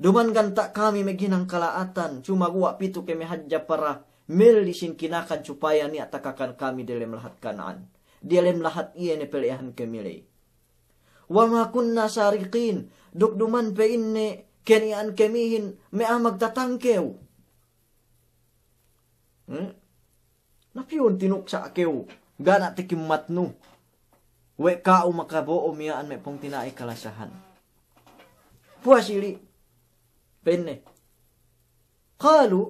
Duma'in ganta' kami maghinang kala'atan, sumaguwa' pitu kami hadja para melli sin kinakan supaya niya' takakan kami delem lahat Kana'an. Delem lahat iye ne pele'ahan kami ley. Wa ma kunna sariqin, duk duma'in pa'inne keniya'an kamihin me' a'a magtatangkew. Hmm? Na piyun tinuksa' kew, ga' niya' takimmatnu we' ka'u makabo'o miya'an me' pungtina'i kalasahan. Puwas ili', pa'inne. Qalu,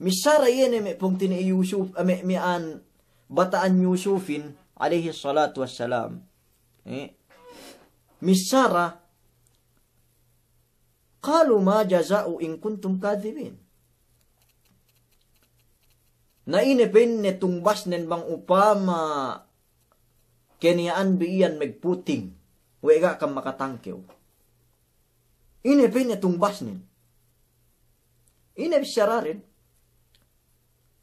missara iye ne me' pungtina'i Yusuf, eh, me', miya'an bata'an Yusufin, alayhis salatu wassalam. Eh, missara, qalu ma jaza'u in kuntum kadhibin. Na ine pa'inne tungbasnen bang upama keniya'anbi iyan magputing we' ga' kam makatangkew. Ine pa'inne tungbasnen? Ine bissaraden?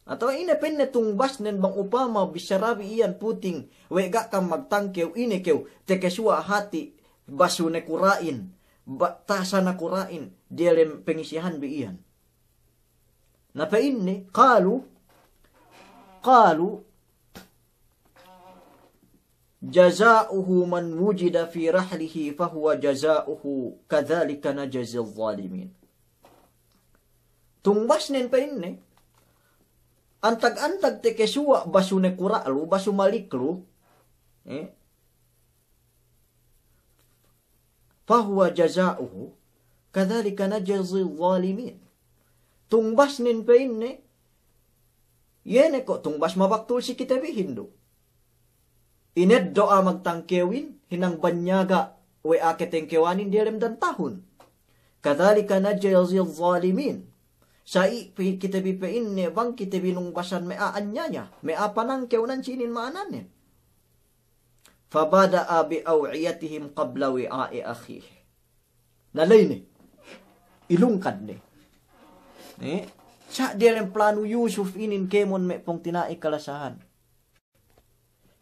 Atawa ine pa'inne tungbasnen bang upama bissarabi iyan puting we' ga' kam magtangkew, ine kew, takasuwa' hati' basu nakura'in, ba-, tasa nakura'in, diyalem pangisihanbi iyan. Na pa'inne, qalu, qalu, جزاؤه من وجد في رحله فهو جزاؤه كذلك نجزي الظالمين. Tungbasnen pa'inne, antag-antag tekesuwa' basu nakura' lu, basu malik lu, eh, فهو جزاؤه كذلك نجزي الظالمين. Tungbasnen pa'inne, iye ne ko' tungbas mabaktul si kite bihin du. Ineddo' a'a magtangkewin, hinang banyaga' we' a'a katangkewanin diyalem dantahun. كذلك نجزي الظالمين. Sa'i pe kite bi pa'inne bang kite bi nungbasan me' a'a anyaya, me' a'a panangkew nan sinin ma'ananen. فبدأ بأوعيتهم قبل وعاء أخيه. Na ley ne, ilungkad ne. Eh, sa' diyalem planu Yusuf inin kēmon me' pungtina'i kalasahan.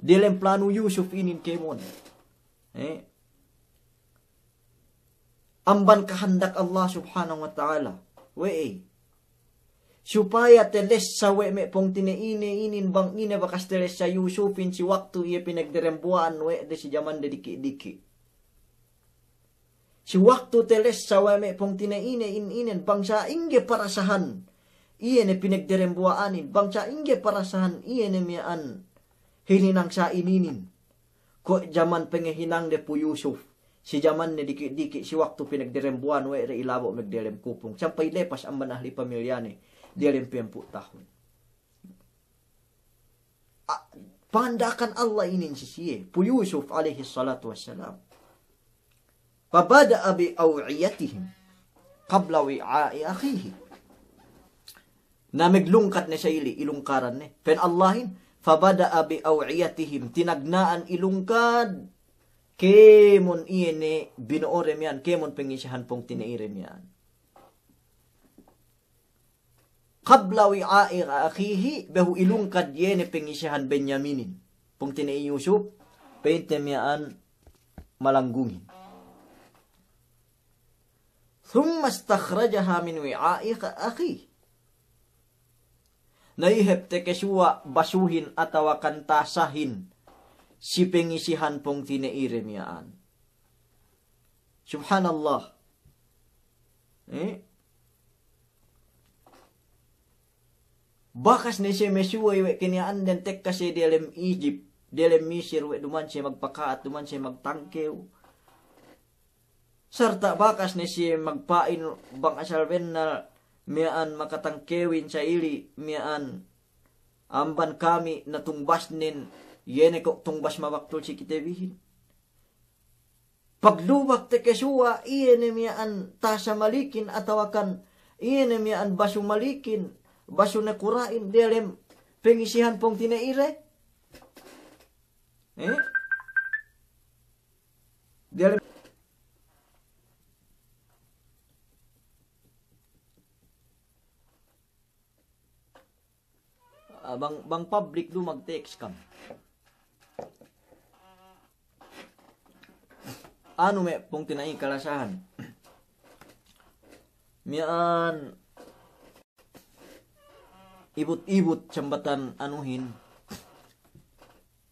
Diyalem planu Yusuf inin kēmon. Eh, amban kahandak Allah Subhanahu wa Ta'ala. We'ey. Supaya talessa we' me' pungtina'ine inin bang ine bakas talessa Yusufin si waktu iye pinagderembuwa'an we' de si jaman de diki'-diki'. Si waktu talessa we' me' pungtina'ine in inen bang sa'ingge parasahan iye ne pinagderembuwa'anin, bang sa'ingge parasahan iye ne miya'an hininang sa'ininin. Ko' jaman pangahinang de pu Yusuf, si jaman ne diki'-diki', si waktu pinagderembuwa'an we' de ilabo' magdelem kupung, sampay lepas amban ahli pamilyane, delem piyampu' tahun. A, panganda'akan Allah inin si siye, pu Yusuf alayhis salatu wassalam. فبدأ بأوعيتهم قبل وعاء أخيه. Na maglungkad ne sa ili, ilungkaran ne. Pa'in Allahin, فبدأ بأوعيتهم, tinagna'an ilungkad, kēmon iye ne bino'o de miya'an, kēmon pangisihan pungtina'i de miya'an. قبل وعاء أخيه, behu ilungkad iye ne pangisihan Benyaminin. Pungtina'i Yusuf, pa'inte miya'an malanggungin. ثم استخرجها من وعاء أخيه. Na ihep tekesuwa' basuhin atawa kan tasahin si pangisihan pungtina'i de miya'an. Subhanallah. Eh? Bakas ne siye masuwey we' kiniya'anden tekka siye diyalem Egypt, diyalem Misir we' duma'in siye magpaka'at, duma'in siye magtangkew. Sarta' bakas ne siye magpa'in bang asal bennal miya'an makatangkewin sa ili miya'an amban kami na tungbasnen, iye ne ko' tungbas mabaktul si kite bihin. Paglubak tekesuwa' iye ne miya'an tasa malikin atawa kan iye ne miya'an basu malikin, basu nakura'in diyalem pangisihan pungtina'i de. Eh? Diyalem, ah, bang, bang public du mag-text kam. Anu me' pungtina'i kalasahan. Miya'an ibut-ibut sambatan anuhin.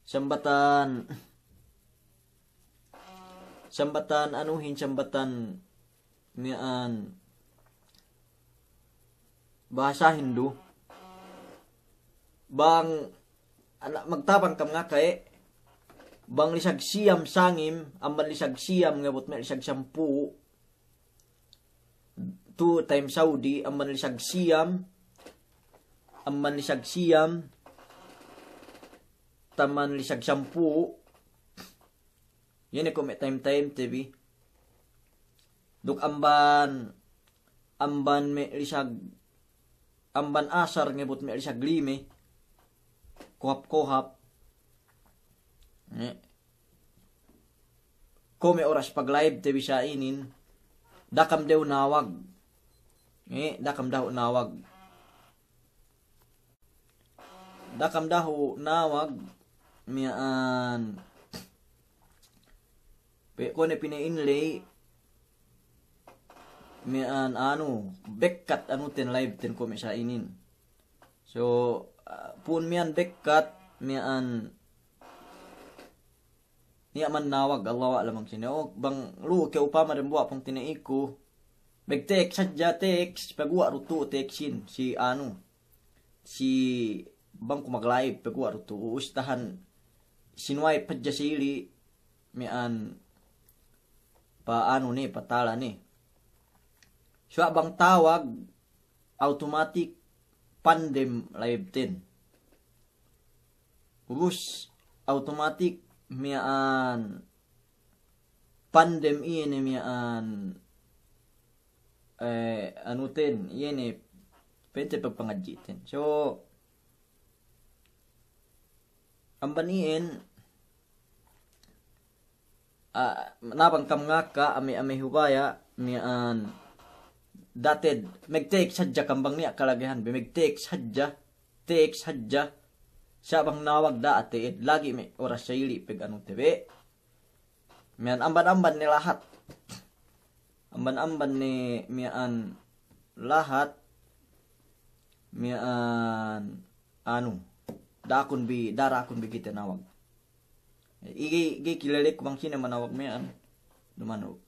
Sambatan, sambatan anuhin, sambatan miya'an bahasahin du. Bang, ana', magtabang kam ngaka e', bang lisag siyam sangem, amban lisag siyam ngebut me' lisag sampū', tu time Saudi, amban lisag siyam, amban lisag siyam, taman lisag sampū', iye ne ko' me' time-time te bi. Duk amban, amban me' lisag, amban asar ngebut me' lisag lime, kohap-kohap. Ne. Ko' me' oras pag-live te bi sa inin, da'a kam dahu' nawag. Ne, da'a kam dahu' nawag. Da'a kam dahu' nawag miya'an. Pe' ko' ne pina'in ley miya'an anu, bekkat anu ten live ten ko' me' sa inin. So, ah, pu'un miya'an bekkat miya'an Niya' mannawag, Allahu a'lam bang sine. O, bang lu'u ke upama dembuwa' pungtina'iku, magtext hadja, text, paguwa' du tu'u textin, si anu, si bang ku mag-live, paguwa' du tu'u, u'us tahan, sinuway hadja si ili', miya'an, pa anu ne, pa tala ne. Suwa' bang tawag, automatic pandem live ten. Ubus automatic miya'an pandem iye ne miya'an, eh, anu ten, iye ne pa'inte pagpangadji' ten. So, amban iyan, ah, nabang kam ngaka ame-ame hubaya' miya'an dated, magtext hadja kam bang niya' kalagihan be, magtext hadja, text hadja. Sa' bang nawag da'a te'ed, lagi' me' oras sa ili' pag anu te be. Miya'an amban-amban ne lahat. Amban-amban ne miya'an lahat. Miya'an anu. Da'a kun bi, da'a kun bi kite nawag. Igi, igi kilelek bang sine manawag miya'an. Duma'in.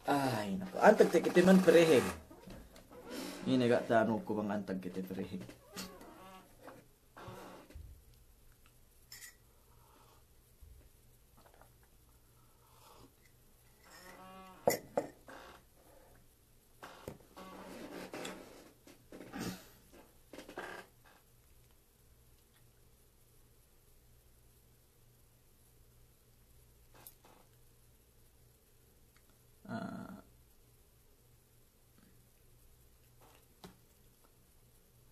Ay, naku. Antag te kite man pereheng. Ine ga' tanu ku bang antag kite pereheng. Ah.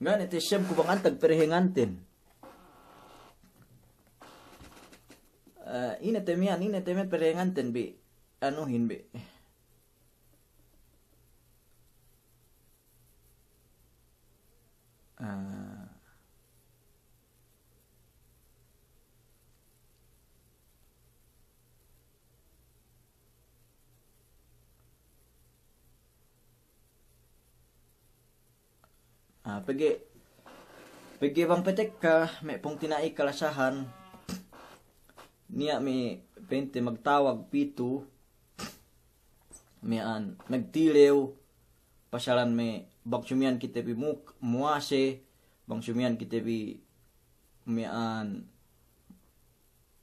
Ga' ne te siyam ku bang antag perehenganten. Eh, ine te miya'an, ine te miya'an perehenganten bi, anuhin bi. Ah. Ah, pegge', pegge' bang petekka me' pungtina'i kalasahan, niya' me' pa'inte magtawag pitu, miya'an, magtilew, pasalan me' bang sumiyan kite bi muk-, muwase, bang sumiyan kite bi miya'an,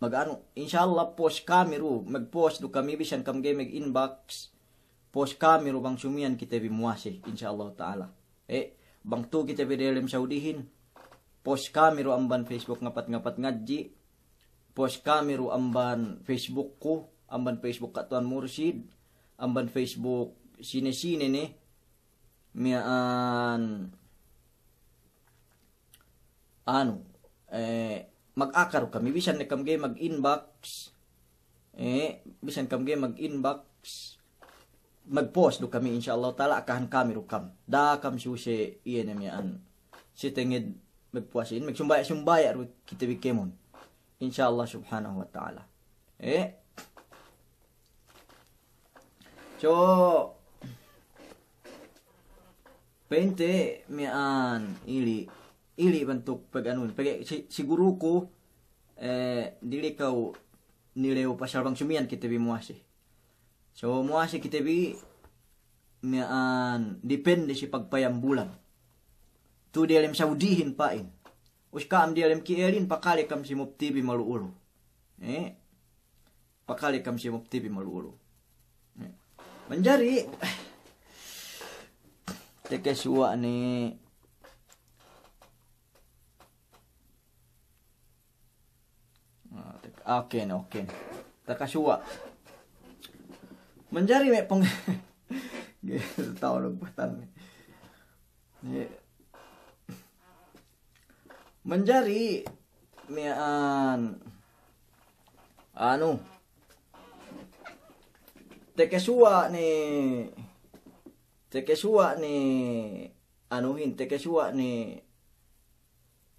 mag-anu, insya Allah post kami du, mag-post du kami bisan kam ga'i mag-inbox, post kami du bang sumiyan kite bi muwase, insya Allah ta'ala. Eh, bang tu'u kite bi diyalem Saudihin, post kami du amban Facebook Ngapat-ngapat Ngadji', post kami du amban Facebook ku, amban Facebook Ka' Tuwan Mursid, amban Facebook sine-sine ne, miya'an, anu, eh, mag-akar kami, bisan ne kam ga'i mag-inbox, eh, bisan kam ga'i mag-inbox, mag-post du kami, insya Allah ta'ala, akahan kami du kam. Da'a kam suse, iye ne miya'an. Si tenged magpuwasehin, magsumbaya'-sumbaya' du kite bi kēmon. Insya Allah subhanahu wa ta'ala. Eh, So, pa'inte miya'an ili', ili' bantuk pag-anun. Pegge' si-, siguruku, eh, dili' kew nilew pasal bang sumiyan kite bi muwase. So, muwase kite bi miya'an depende si pagpayam bulan. Tu'u diyalem Saudihin pa'in. Us ka'am diyalem KL-in, pakale kam si Mop TV malu'u-lu'u. Eh? Pakale kam si Mop TV malu'u-lu'u. Manjari, teke suwa' ne. Ah, tek-, oke ne, oke ne. Teka suwa'. Manjari me' peng-, tau lu patan ne. Ye. Manjari miya'an, anu, teke suwa' ne, teke suwa' ne, anuhin, teke suwa' ne,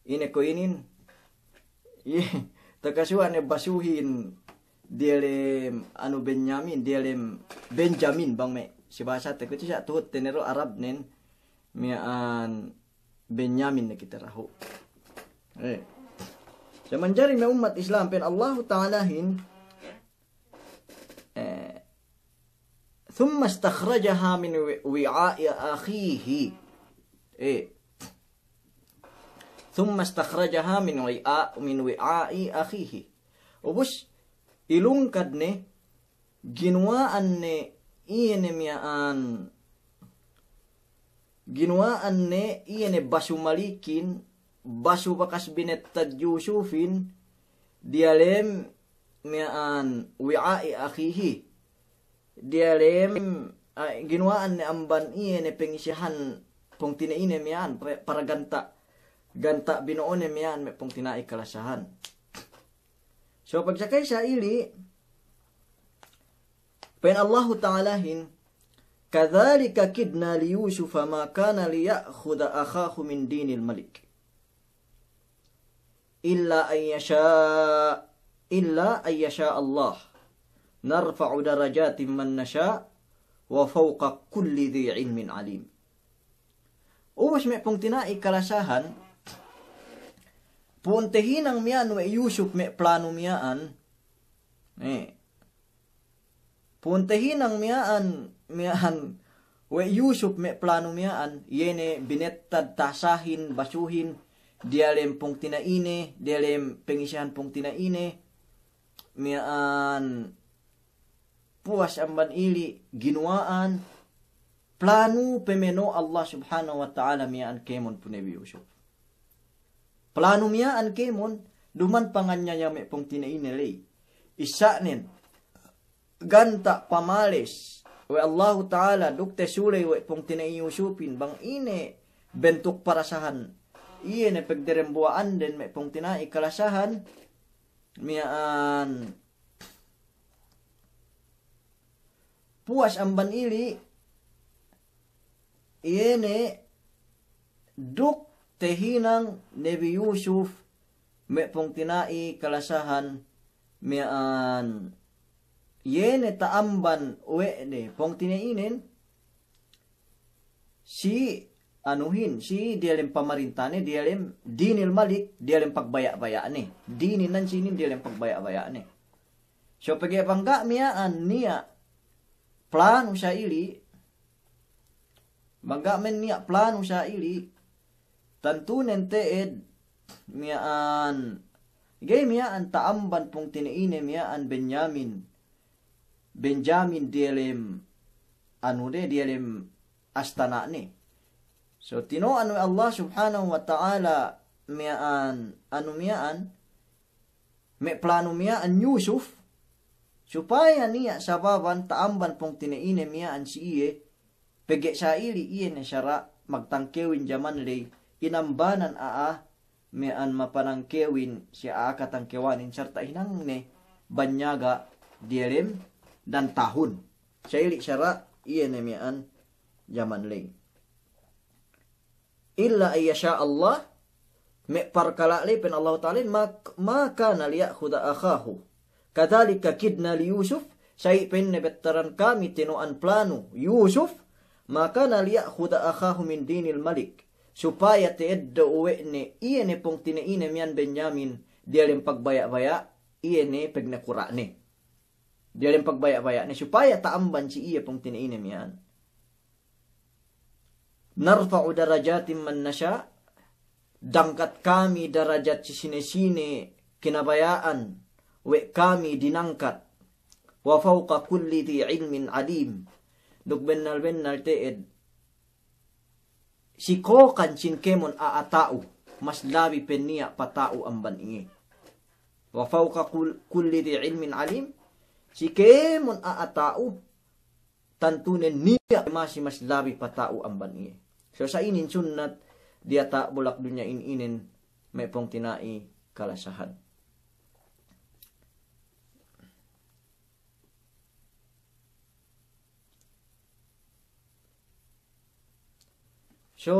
ine ko' inin, iye, teke suwa' ne basuhin, diyalem, anu, Benyamin, diyalem Benjamin bang me' si bahasa te ko' ti sa' tuhut tenero Arab nen, miya'an Benyamin ne kite dahu'. Eh. Sa manjari me' ummat Islam, pa'in Allahu Ta'alahin, eh, ثم استخرجها من وعاء أخيه. Eh. ثم استخرجها من وعاء، من وعاء أخيه. Ubus, ilungkad ne, ginuwa'an ne iye ne miya'an, ginuwa'an ne iye ne basu malikin, basu bakas binettad Yusufin, diyalem miya'an وعاء أخيه. Diyalem, ah, ginuwa'an ne amban iye ne pengisihan pungtina'ine miya'an, pa-, para ganta', ganta' bino'one miya'an me' pungtina'i kalasahan. So, pagsakay sa ili', pa'in Allahu Ta'alahin, كذلك كدنا ليوسف ما كان ليأخذ أخاه من دين الملك إلا أن يشاء، إلا أن يشاء الله نرفع درجات من نشاء وفوق كل ذي علم عليم. Ubus me' pungtina'i kalasahan, pu'un tahinang miya'an we' Yusuf me' planu miya'an, eh, pu'un tahinang miya'an, miya'an we' Yusuf me' planu miya'an, iye ne binettad tasahin, basuhin, diyalem pungtina'ine, diyalem pengisihan pungtina'ine, miya'an puwas amban ili' ginuwa'an, planu pemeno' Allah Subhanahu wa Ta'ala miya'an kēmon pu Nabi Yusuf. Planu miya'an kēmon, duma'in panganyaya me' pungtina'ine ley. Isa'nen, ganta' pamales we' Allahu Ta'ala duk tasuley we' pungtina'i Yusufin bang ine bentuk parasahan iye ne pegderembuwa'anden me' pungtina'i kalasahan, miya'an puwas amban ili', iye ne duk tahinang Nabi Yusuf me' pungtina'i kalasahan, miya'an iye ne ta'amban we' de pungtina'inen, si anuhin, si diyalem pamarintane, diyalem dinil malik, diyalem pagbaya'-baya'ne. Dininan sinin diyalem pagbaya'-baya'ne. So pegge' bang ga' miya'an niya' planu sa ili', bang ga' men niya' planu sa ili', tantunen te'ed miya'an, ga'i miya'an ta'amban pungtina'ine miya'an Benyamin. Benyamin diyalem, anu de, diyalem astana'ne. So, tino'an we' Allah Subhanahu wa Ta'ala miya'an, anu miya'an, me' planu miya'an Yusuf, supaya niya' sababan ta'amban pungtina'ine miya'an si iye, pegge' sa ili' iye ne sara' magtangkewin jaman ley, inambanan a'a miya'an mapanangkewin si a'a katangkewanin sarta' hinangne banyaga' diyalem dan tahun. Sa ili' sara' iye ne miya'an jaman ley. إلا أن يشاء الله, me' parkala' ley pa'in Allahu Ta'ala, ما، ما كان ليأخذ أخاه كذلك كدنا ليوسف, sa'i pa'inne bettaran kami tino'an planu Yusuf, ما كان ليأخذ أخاه من دين الملك, supaya te'ed du we' ne iye ne pungtina'ine miya'an Benyamin diyalem pagbaya'-baya', iye ne pegnakura'ne. Diyalem pagbaya'-baya'ne, supaya ta'amban si iye pungtina'ine miya'an. نرفع درجات من نشاء, dangkat kami darajat si sine-sine kinabaya'an we' kami dinangkat. وفوق كل ذي علم عليم. Duk bennal-bennal te'ed si kōkan sin kēmon a'a ta'u, mas labi pe niya' pata'u amban iye. وفوق كل، كل ذي علم عليم, si kēmon a'a ta'u, tantunen niya' masi mas labi pata'u amban iye. So sa inin sunnat diyata' bulak dunya in inen me' pungtina'i kalasahan. So,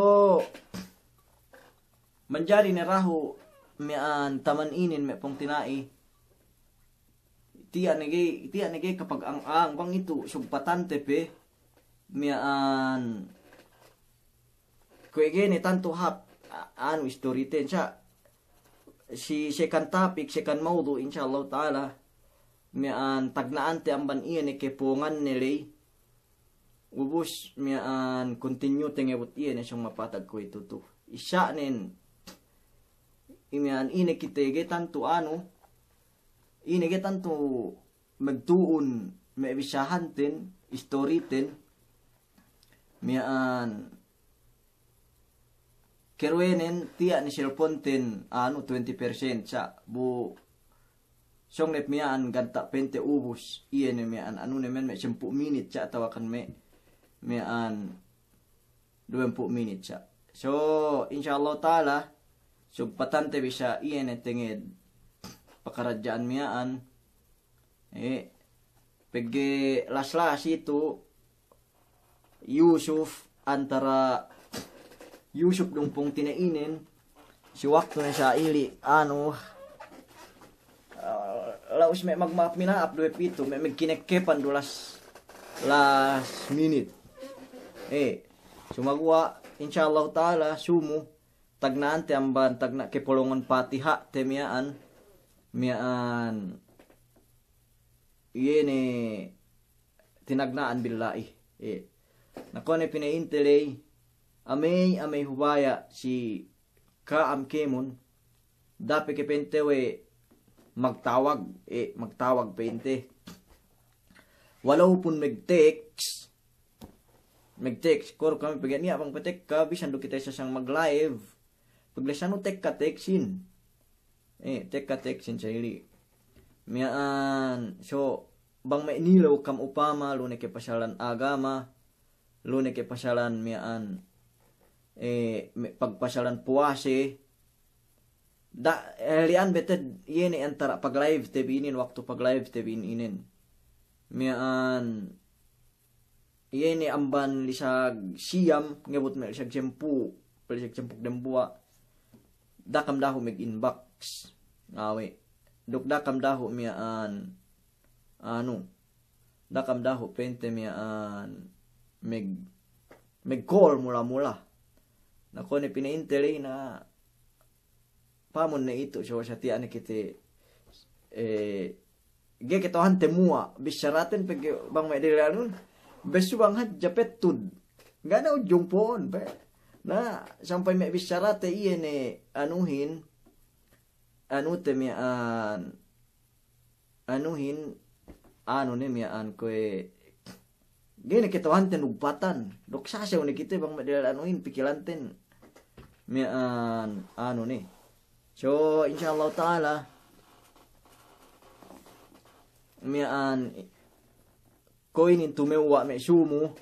manjari ne dahu' miya'an taman inin me' pungtina'i. Tiya' ne ga'i, tiya' ne ga'i kapag-ang-ang bang itu sugpatante pe miya'an kuwe' ga'i ne tantu hāp, a-, anu, istoriten sa'. si second topic, second mawdu', insya Allahu ta'ala, miya'an tagna'ante amban iye ne kepunganne ley, ubus miya'an continue te ngebut iye ne sōng mapatag kuwe'itu tu. Isa'nen, i miya'an ine kite ga'i tantu anu, ine ga'i tantu magtu'un me' bissāhanten, istoriten, miya'an keruwenen tiya' ne cellphoneten anu twenty percent sa' bu sōng ne miya'an ganta' pente ubus, iye ne miya'an anu ne men me' sampū' minit sa' atawakan me', miya'an duwempū' minit sa'. So, insya Allahu ta'ala, sugpatante bisa iye ne tenged pakaradja'an miya'an, eh, pegge' las-las itu, Yusuf, antara Yusuf duk pungtina'inen, si waktu ne sa' ili', anu, eh, la'us me' magma'ap-mina'ap duwe pitu, me' magkinekkepan du las, las minit. Eh, sumaguwa', insya Allahu ta'ala, sumu, tagna'ante amban, tagna' kepolongan Patiha'te miya'an, miya'an, iye ne tinagna'an billahi. Eh. Na kuwe' ne pina'inte ley, amey, amey hubaya' si ka'am kēmon, da'a pe ke pente we' magtawag, eh, magtawag pente. Walaupun mag-text, mag-text, kor kami pegge' niya' bang patekka, bisan du kite sasang mag-live, pegge' sanu tekka-textin. Eh, tekka-textin sa' ili'. Miya'an, so, bang me' nilew kam upama, lu ne ke pasalan agama, lu ne ke pasalan miya'an, eh, me', pagpasalan puwase. Da', eh, li'an beted, iye ne antara pag-live te bi inin, waktu pag-live te bi inin. Miya'an, iye ne amban lisag siyam, ngebut me' lisag sampū', lisag sampū' dembuwa'. Da'a kam dahu' mag-inbox. Awe'. Duk da'a kam dahu' miya'an, anu, da'a kam dahu' pente miya'an mag-, mag-call mula-mula. Na kuwe' ne pina'inte ley na pamun ne itu, so, satiya' ne kite, eh, ga'i kata'uhante muwa', bissaraten pegge' bang me' dili' anun, bessu bang hadja pettud. Ga' ne ujung po'on pe. Na, sampay me' bissarate iye ne anuhin, anute miya'an, anuhin, anu ne miya'an kuwe', ga'i ne kata'uhante nugpatan. Duk sasew ne kite bang me' dili' anuhin pikilanten miya'an, anu ne. So, insya Allahu ta'ala, miya'an, kuwe' inin tumewwa' me' sumu,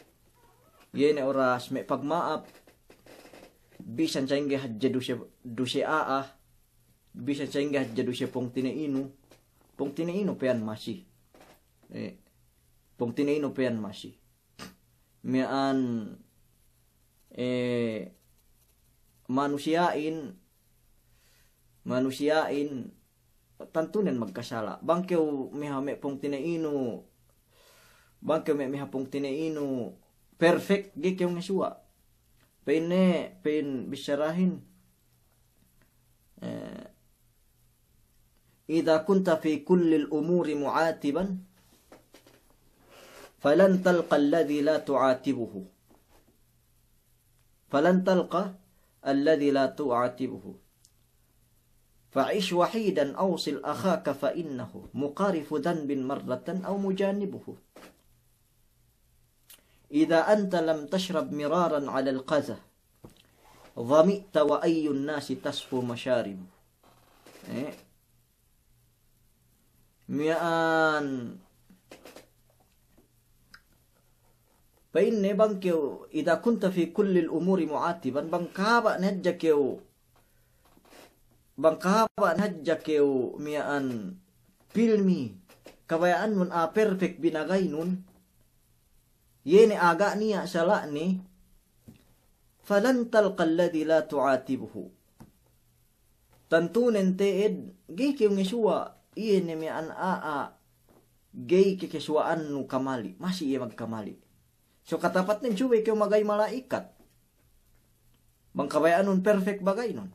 iye ne oras me' pagma'ap, bisan sa'ingge hadja duse, duse a'a, bisan sa'ingge hadja duse pungtina'inu, pungtina'inu pe iyan masi. Eh, pungtina'inu pe iyan masi. Miya'an, eh, manusiya'in, manusiya'in, tantunen magkasala'. Bang kew miha me' pungtina'inu, bang kew me' miha pungtina'inu perfect, ga'i kew ngesuwa'. Pa'inne, pa'in bissarahin, eh, إذا كنت في كل الأمور معاتبا فلن تلقى الذي لا تعاتبه. فلن تلقى الذي لا تعاتبه. فعش وحيدا أو صل أخاك فإنه مقارف ذنب مرة أو مجانبه. إذا أنت لم تشرب مرارا على القذى ظمئت وأي الناس تصفو مشاربه. Eh. Miya'an. Pa'inne bang kew, إذا كنت في كل الأمور معاتبا, bang kahaba' ne hadja kew, bang kahaba' ne hadja kew miya'an pilmi, kabaya'annun a'a perfect binagaynun, iye ne a'a ga' niya' sala'ne, فلن تلقى الذي لا تعاتبه. Tantunen te'ed, ga'i kew ngesuwa', iye ne miya'an a'a, ga'i kekesuwa'annu kamali', masi iye magkamali'. So katapatnen subey kew magay mala'ikat. Bang kabaya'annun perfect bagaynun.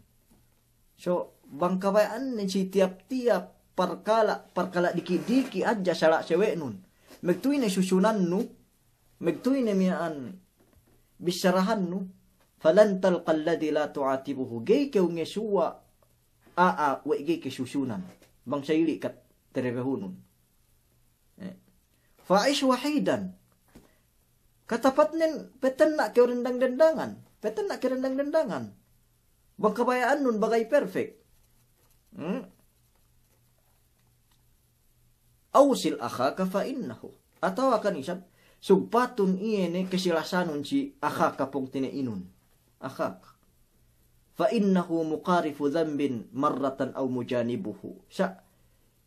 So, bang kabaya'anne si tiyap-tiyap parkala', parkala' diki'-diki' hadja sala' sawe'nun, magtuy ne susunannu, magtuy ne miya'an bissarahannu, falan talqal ladhi la tu'atibuhu, ga'i kew ngesuwa' a'a we' ga'i kew susunan, bang sa ili' katerebehunun. Eh. Fa'ish wahidan. Katapatnen, patenna' kew dendang-dendangan. Patenna' kew dendang-dendangan. Bang kabaya'annun bagay perfect. Hmm? Aw sil akhaka fa innahu. Atawa kan isab, sugpatun iye ne kasilasanun si akhaka pungtina'inun. Akhak. Fa innahu muqarifu dhanbin marratan aw mujanibuhu. Sa'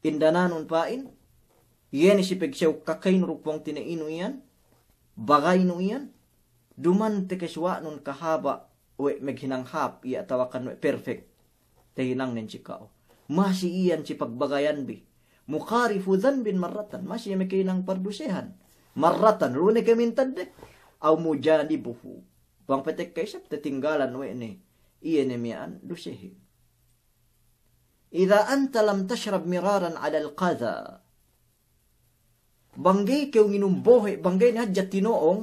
indananun pa'in, iye ne si pegsew kakaynu duk pungtina'inu iyan, bagaynu iyan, duma'in tekesuwa'nun kahaba' we' meghinang hāp iye atawa kan we' perfect tahinangnen si ka'u. Masi iyan si pagbagayanbi. Muqarifu dhanbin marratan. Masi iye makahinang pardusehan. Marratan. Lu ne kemintadde. Aw mujanibuhu. Bang petek ka isab tatinggalan we' ne iye ne miya'an dusehin. Idha anta lam tashrab miraran 'alal qadha. Bang ga'i kew nginum bohe', bang ga'i ne hadja tino'ong.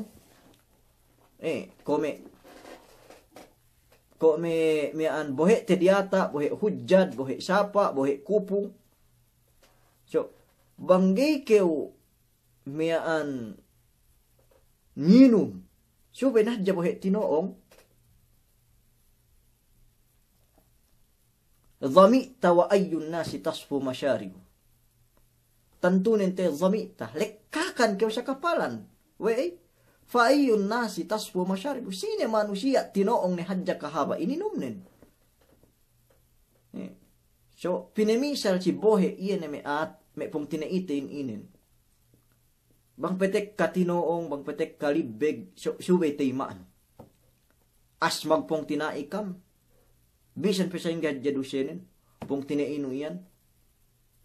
Eh, kuwe' me', kuwe' me' miya'an bohe'te diyata', bohe' hujjad, bohe' sapa', bohe' kupung. So, bang ga'i kew miya'an nginum, subey ne hadja bohe' tino'ong. Dhami'ta wa ayyun nasi tasfu masharibu. Tantunen te dhami'ta, lekkakan kew sakapalan. We'ey? Fa ayyun nasi tasfu masharibu. Sine manusiya' tino'ong ne hadja kahaba' ininumnen. Eh. So, pinemisal si bohe' iye ne me' at, me' pungtina'iten inin. Bang petek ka tino'ong, bang petek ka libbeg, so, subey teyima'an. Asal magpungtina'i kam, bisan pe sa'ingge hadja dusenen, pungtina'inu iyan,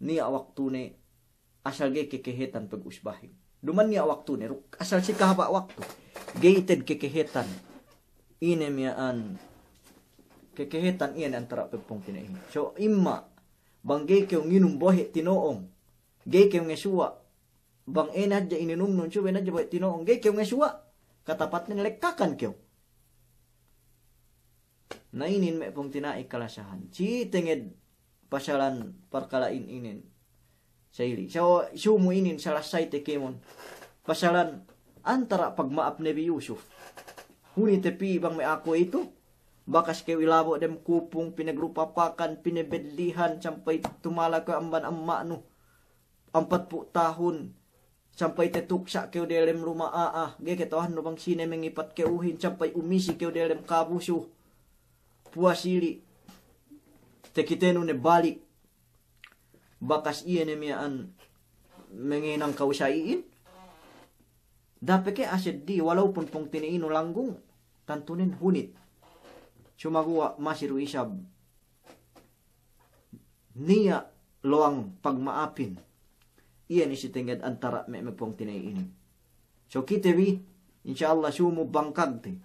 niya' waktune, asal ga'i kekehetan pagusbahin. Duma'in niya' waktune, duk asal si kahaba' waktu, ga'i te'ed kekehetan. Ine miya'an, kekehetan iyan antara' pagpungtina'inu. So, imma, bang ga'i kew nginum bohe' tino'ong, ga'i kew ngesuwa', bang ine hadja ininumnun, subey ne hadja bohe' tino'ong, ga'i kew ngesuwa', katapatnen lekkakan kew. Na inin me' pungtina'i kalasahan. Si tenged pasalan parkala'in inin. Sa ili'. So, sumu inin salasayte kēmon. Pasalan antara' pagma'ap Nabi Yusuf. Hunite pī bang me' aku itu. Bakas kew ilabo' dem kupung, pinaglupapakan, pinabedlihan, sampay tumala kew amban amma'nu. Ampatpu' tahun, sampay tetuksa' kew delem luma' a'a, ga'i kata'uhannu bang sine mangipat ke'uhin, sampay umisi kew delem kabusu. Puwas ili', takitenu ne balik. Bakas iye ne miya'an mangahinang kew sa iyan. Da'a pe ke a'a seddi, walaupun pungtina'inu langgung, tantunen hunit. Sumaguwa' masi du isab niya' lowang pagma'apin. Iye ne si tenged antara' me' magpungtina'i inin. So kite bi, insya Allah sumu bangkagte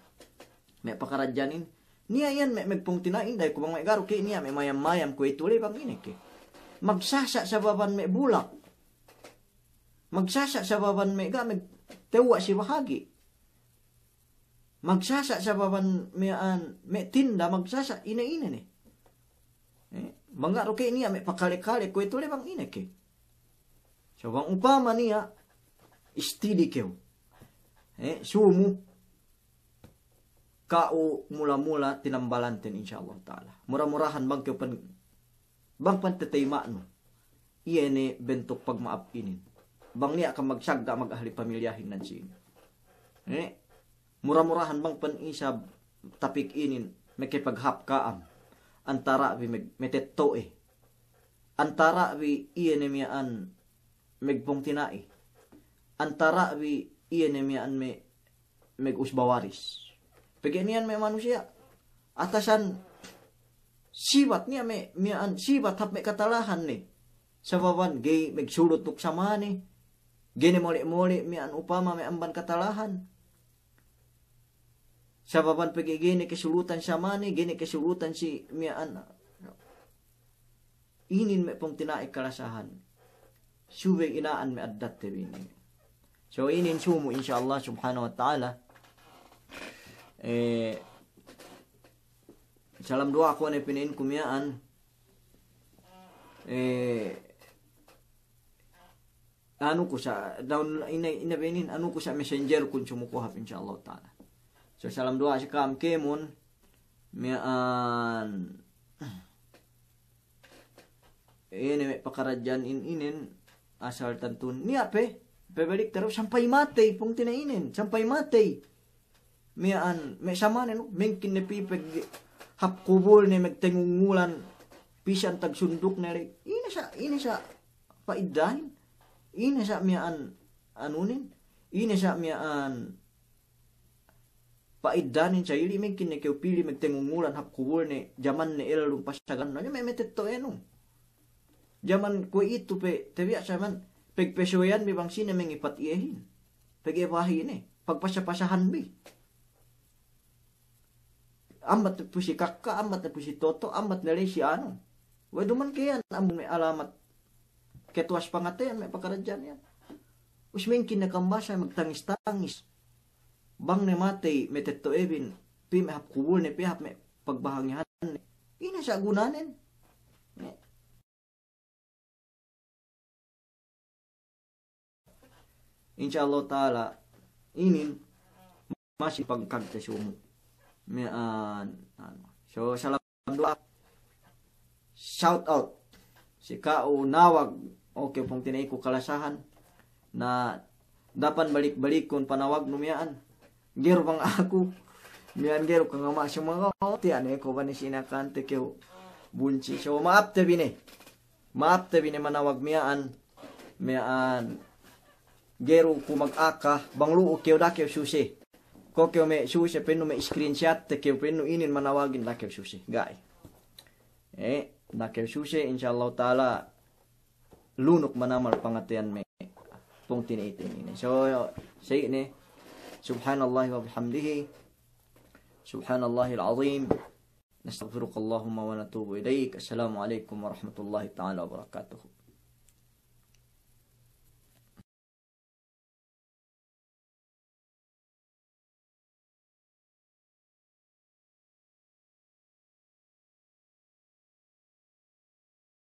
me' pakaradja'anin. Niya' iyan me' magpungtina'i, da'a ku bang me' garu ke, niya' me' mayam-mayam kuwe'itu le bang ine ke. Magsasa' sababan me' bulak. Magsasa' sababan me' ga' magtewwa' si bahagi'. Magsasa' sababan miya'an me' tinda, magsasa' ine-ine ne. Eh, bang ga' du ke niya' me' pakale-kale kuwe'itu le bang ine ke. So bang upama niya' istidi kew. Eh, sumu ka'u mula-mula tinambalanten insya Allah ta'ala. Mura-murahan bang kew pan Bang pan tateyma'nu iye ne bentuk pagma'ap inin. Bang niya' kam magsagga' mag-ahli pamilyahin nan sīn. Eh, mura-murahan bang pan isab tapik inin makapaghāp ka'am. Antara' bi me-, matetto'e. Antara' bi iye ne miya'an magpungtina'i. Antara' bi iye ne miya'an me-, magusba waris. Pegge' niya' me' manusiya' atasan sibat niya' me', miya'an sibat hāp me' katalahan ne. Sababan ga'i magsulut duk samane, ga'i ne mole'-mole' miya'an upama me' amban katalahan. Sababan pegge' ga'i ne kasulutan samane, ga'i ne kasulutan si miya'an. inin me' pungtina'i kalasahan. Subey ina'an me' addatte bi inin. So inin sumu, insya Allah subhanahu wa ta'ala. Eh, salam duwa'a ku ne pina'inku miya'an. Eh, anu ku sa', daun ine, ine be inin, anu ku sa' messenger kun sumu ku hap, insya Allah ta'ala. So salam duwa'a si ka'am kēmon, miya'an, ine me' pakaradja'an in inin, asal tantun niya' pe, pabalik terus sampay matey, pungtina'inen, sampay matey. Miya'an, me' samanen, mengkin ne pī pegge' hap kubulne, magtengungulan, pisan tagsundukne ley. Ine sa', ine sa' pa'iddahin? Ine sa' miya'an, anunin? Ine sa' miya'an pa'iddanin sa' ili', mengkin ne kew pī ley magtengungulan hap kubulne, jamanne ellum pasagannu. Anu me' matetto'enu. Jaman kuwe'itu pe, tabiya' sa' man, pegpesuweyan bi bang sine mengipat iyehin. Pegge' bahi' ne, pagpasa-pasahan bi. Ambat ne pu si kakka, ambat ne pu si toto', ambat ne ley si anu. We'ey duma'in ke iyan, ambat me' alamat ketuwas pangateyan me' pakaradja'an iyan. Us mengkin ne kambasa magtangis-tangis. Bang ne matey matetto'ebin, pī me' hap kubulne, pī hap me' pagbahangihanne. Ine sa' gunanen? Insya Allah ta'ala, inin masi pagkagte sumu. Miya'an, anu. So, salam duwa'a. Shout out. Si ka'u Nawag, oke, pungtina'iku kalasahan. Na, dapan balik-balikun panawagnu miya'an. Ga'i du bang aku, miya'an ga'i du kangama' sumagawa', tiya' ne ko' bani sinakante kew bunsi. So, ma'apte bi ne. Ma'apte bi ne manawag miya'an, miya'an ga'i du ku magaka, bang lu'u kew da'a kew suse. Ko' kew me' suse, pa'innu me' screenshot te kew, pa'innu inin manawagin, da'a kew suse. Ga'i. Eh, da'a kew suse, insya Allah ta'ala, lunuk manamal pangateyan me' pungtina'iten inin. So, sa'i ne, subhanallahi wa bihamdihi, subhanallahil azim, nastaghfiruka Allahumma wa natubu ilaik. Assalamu alaikum warahmatullahi ta'ala wabarakatuh.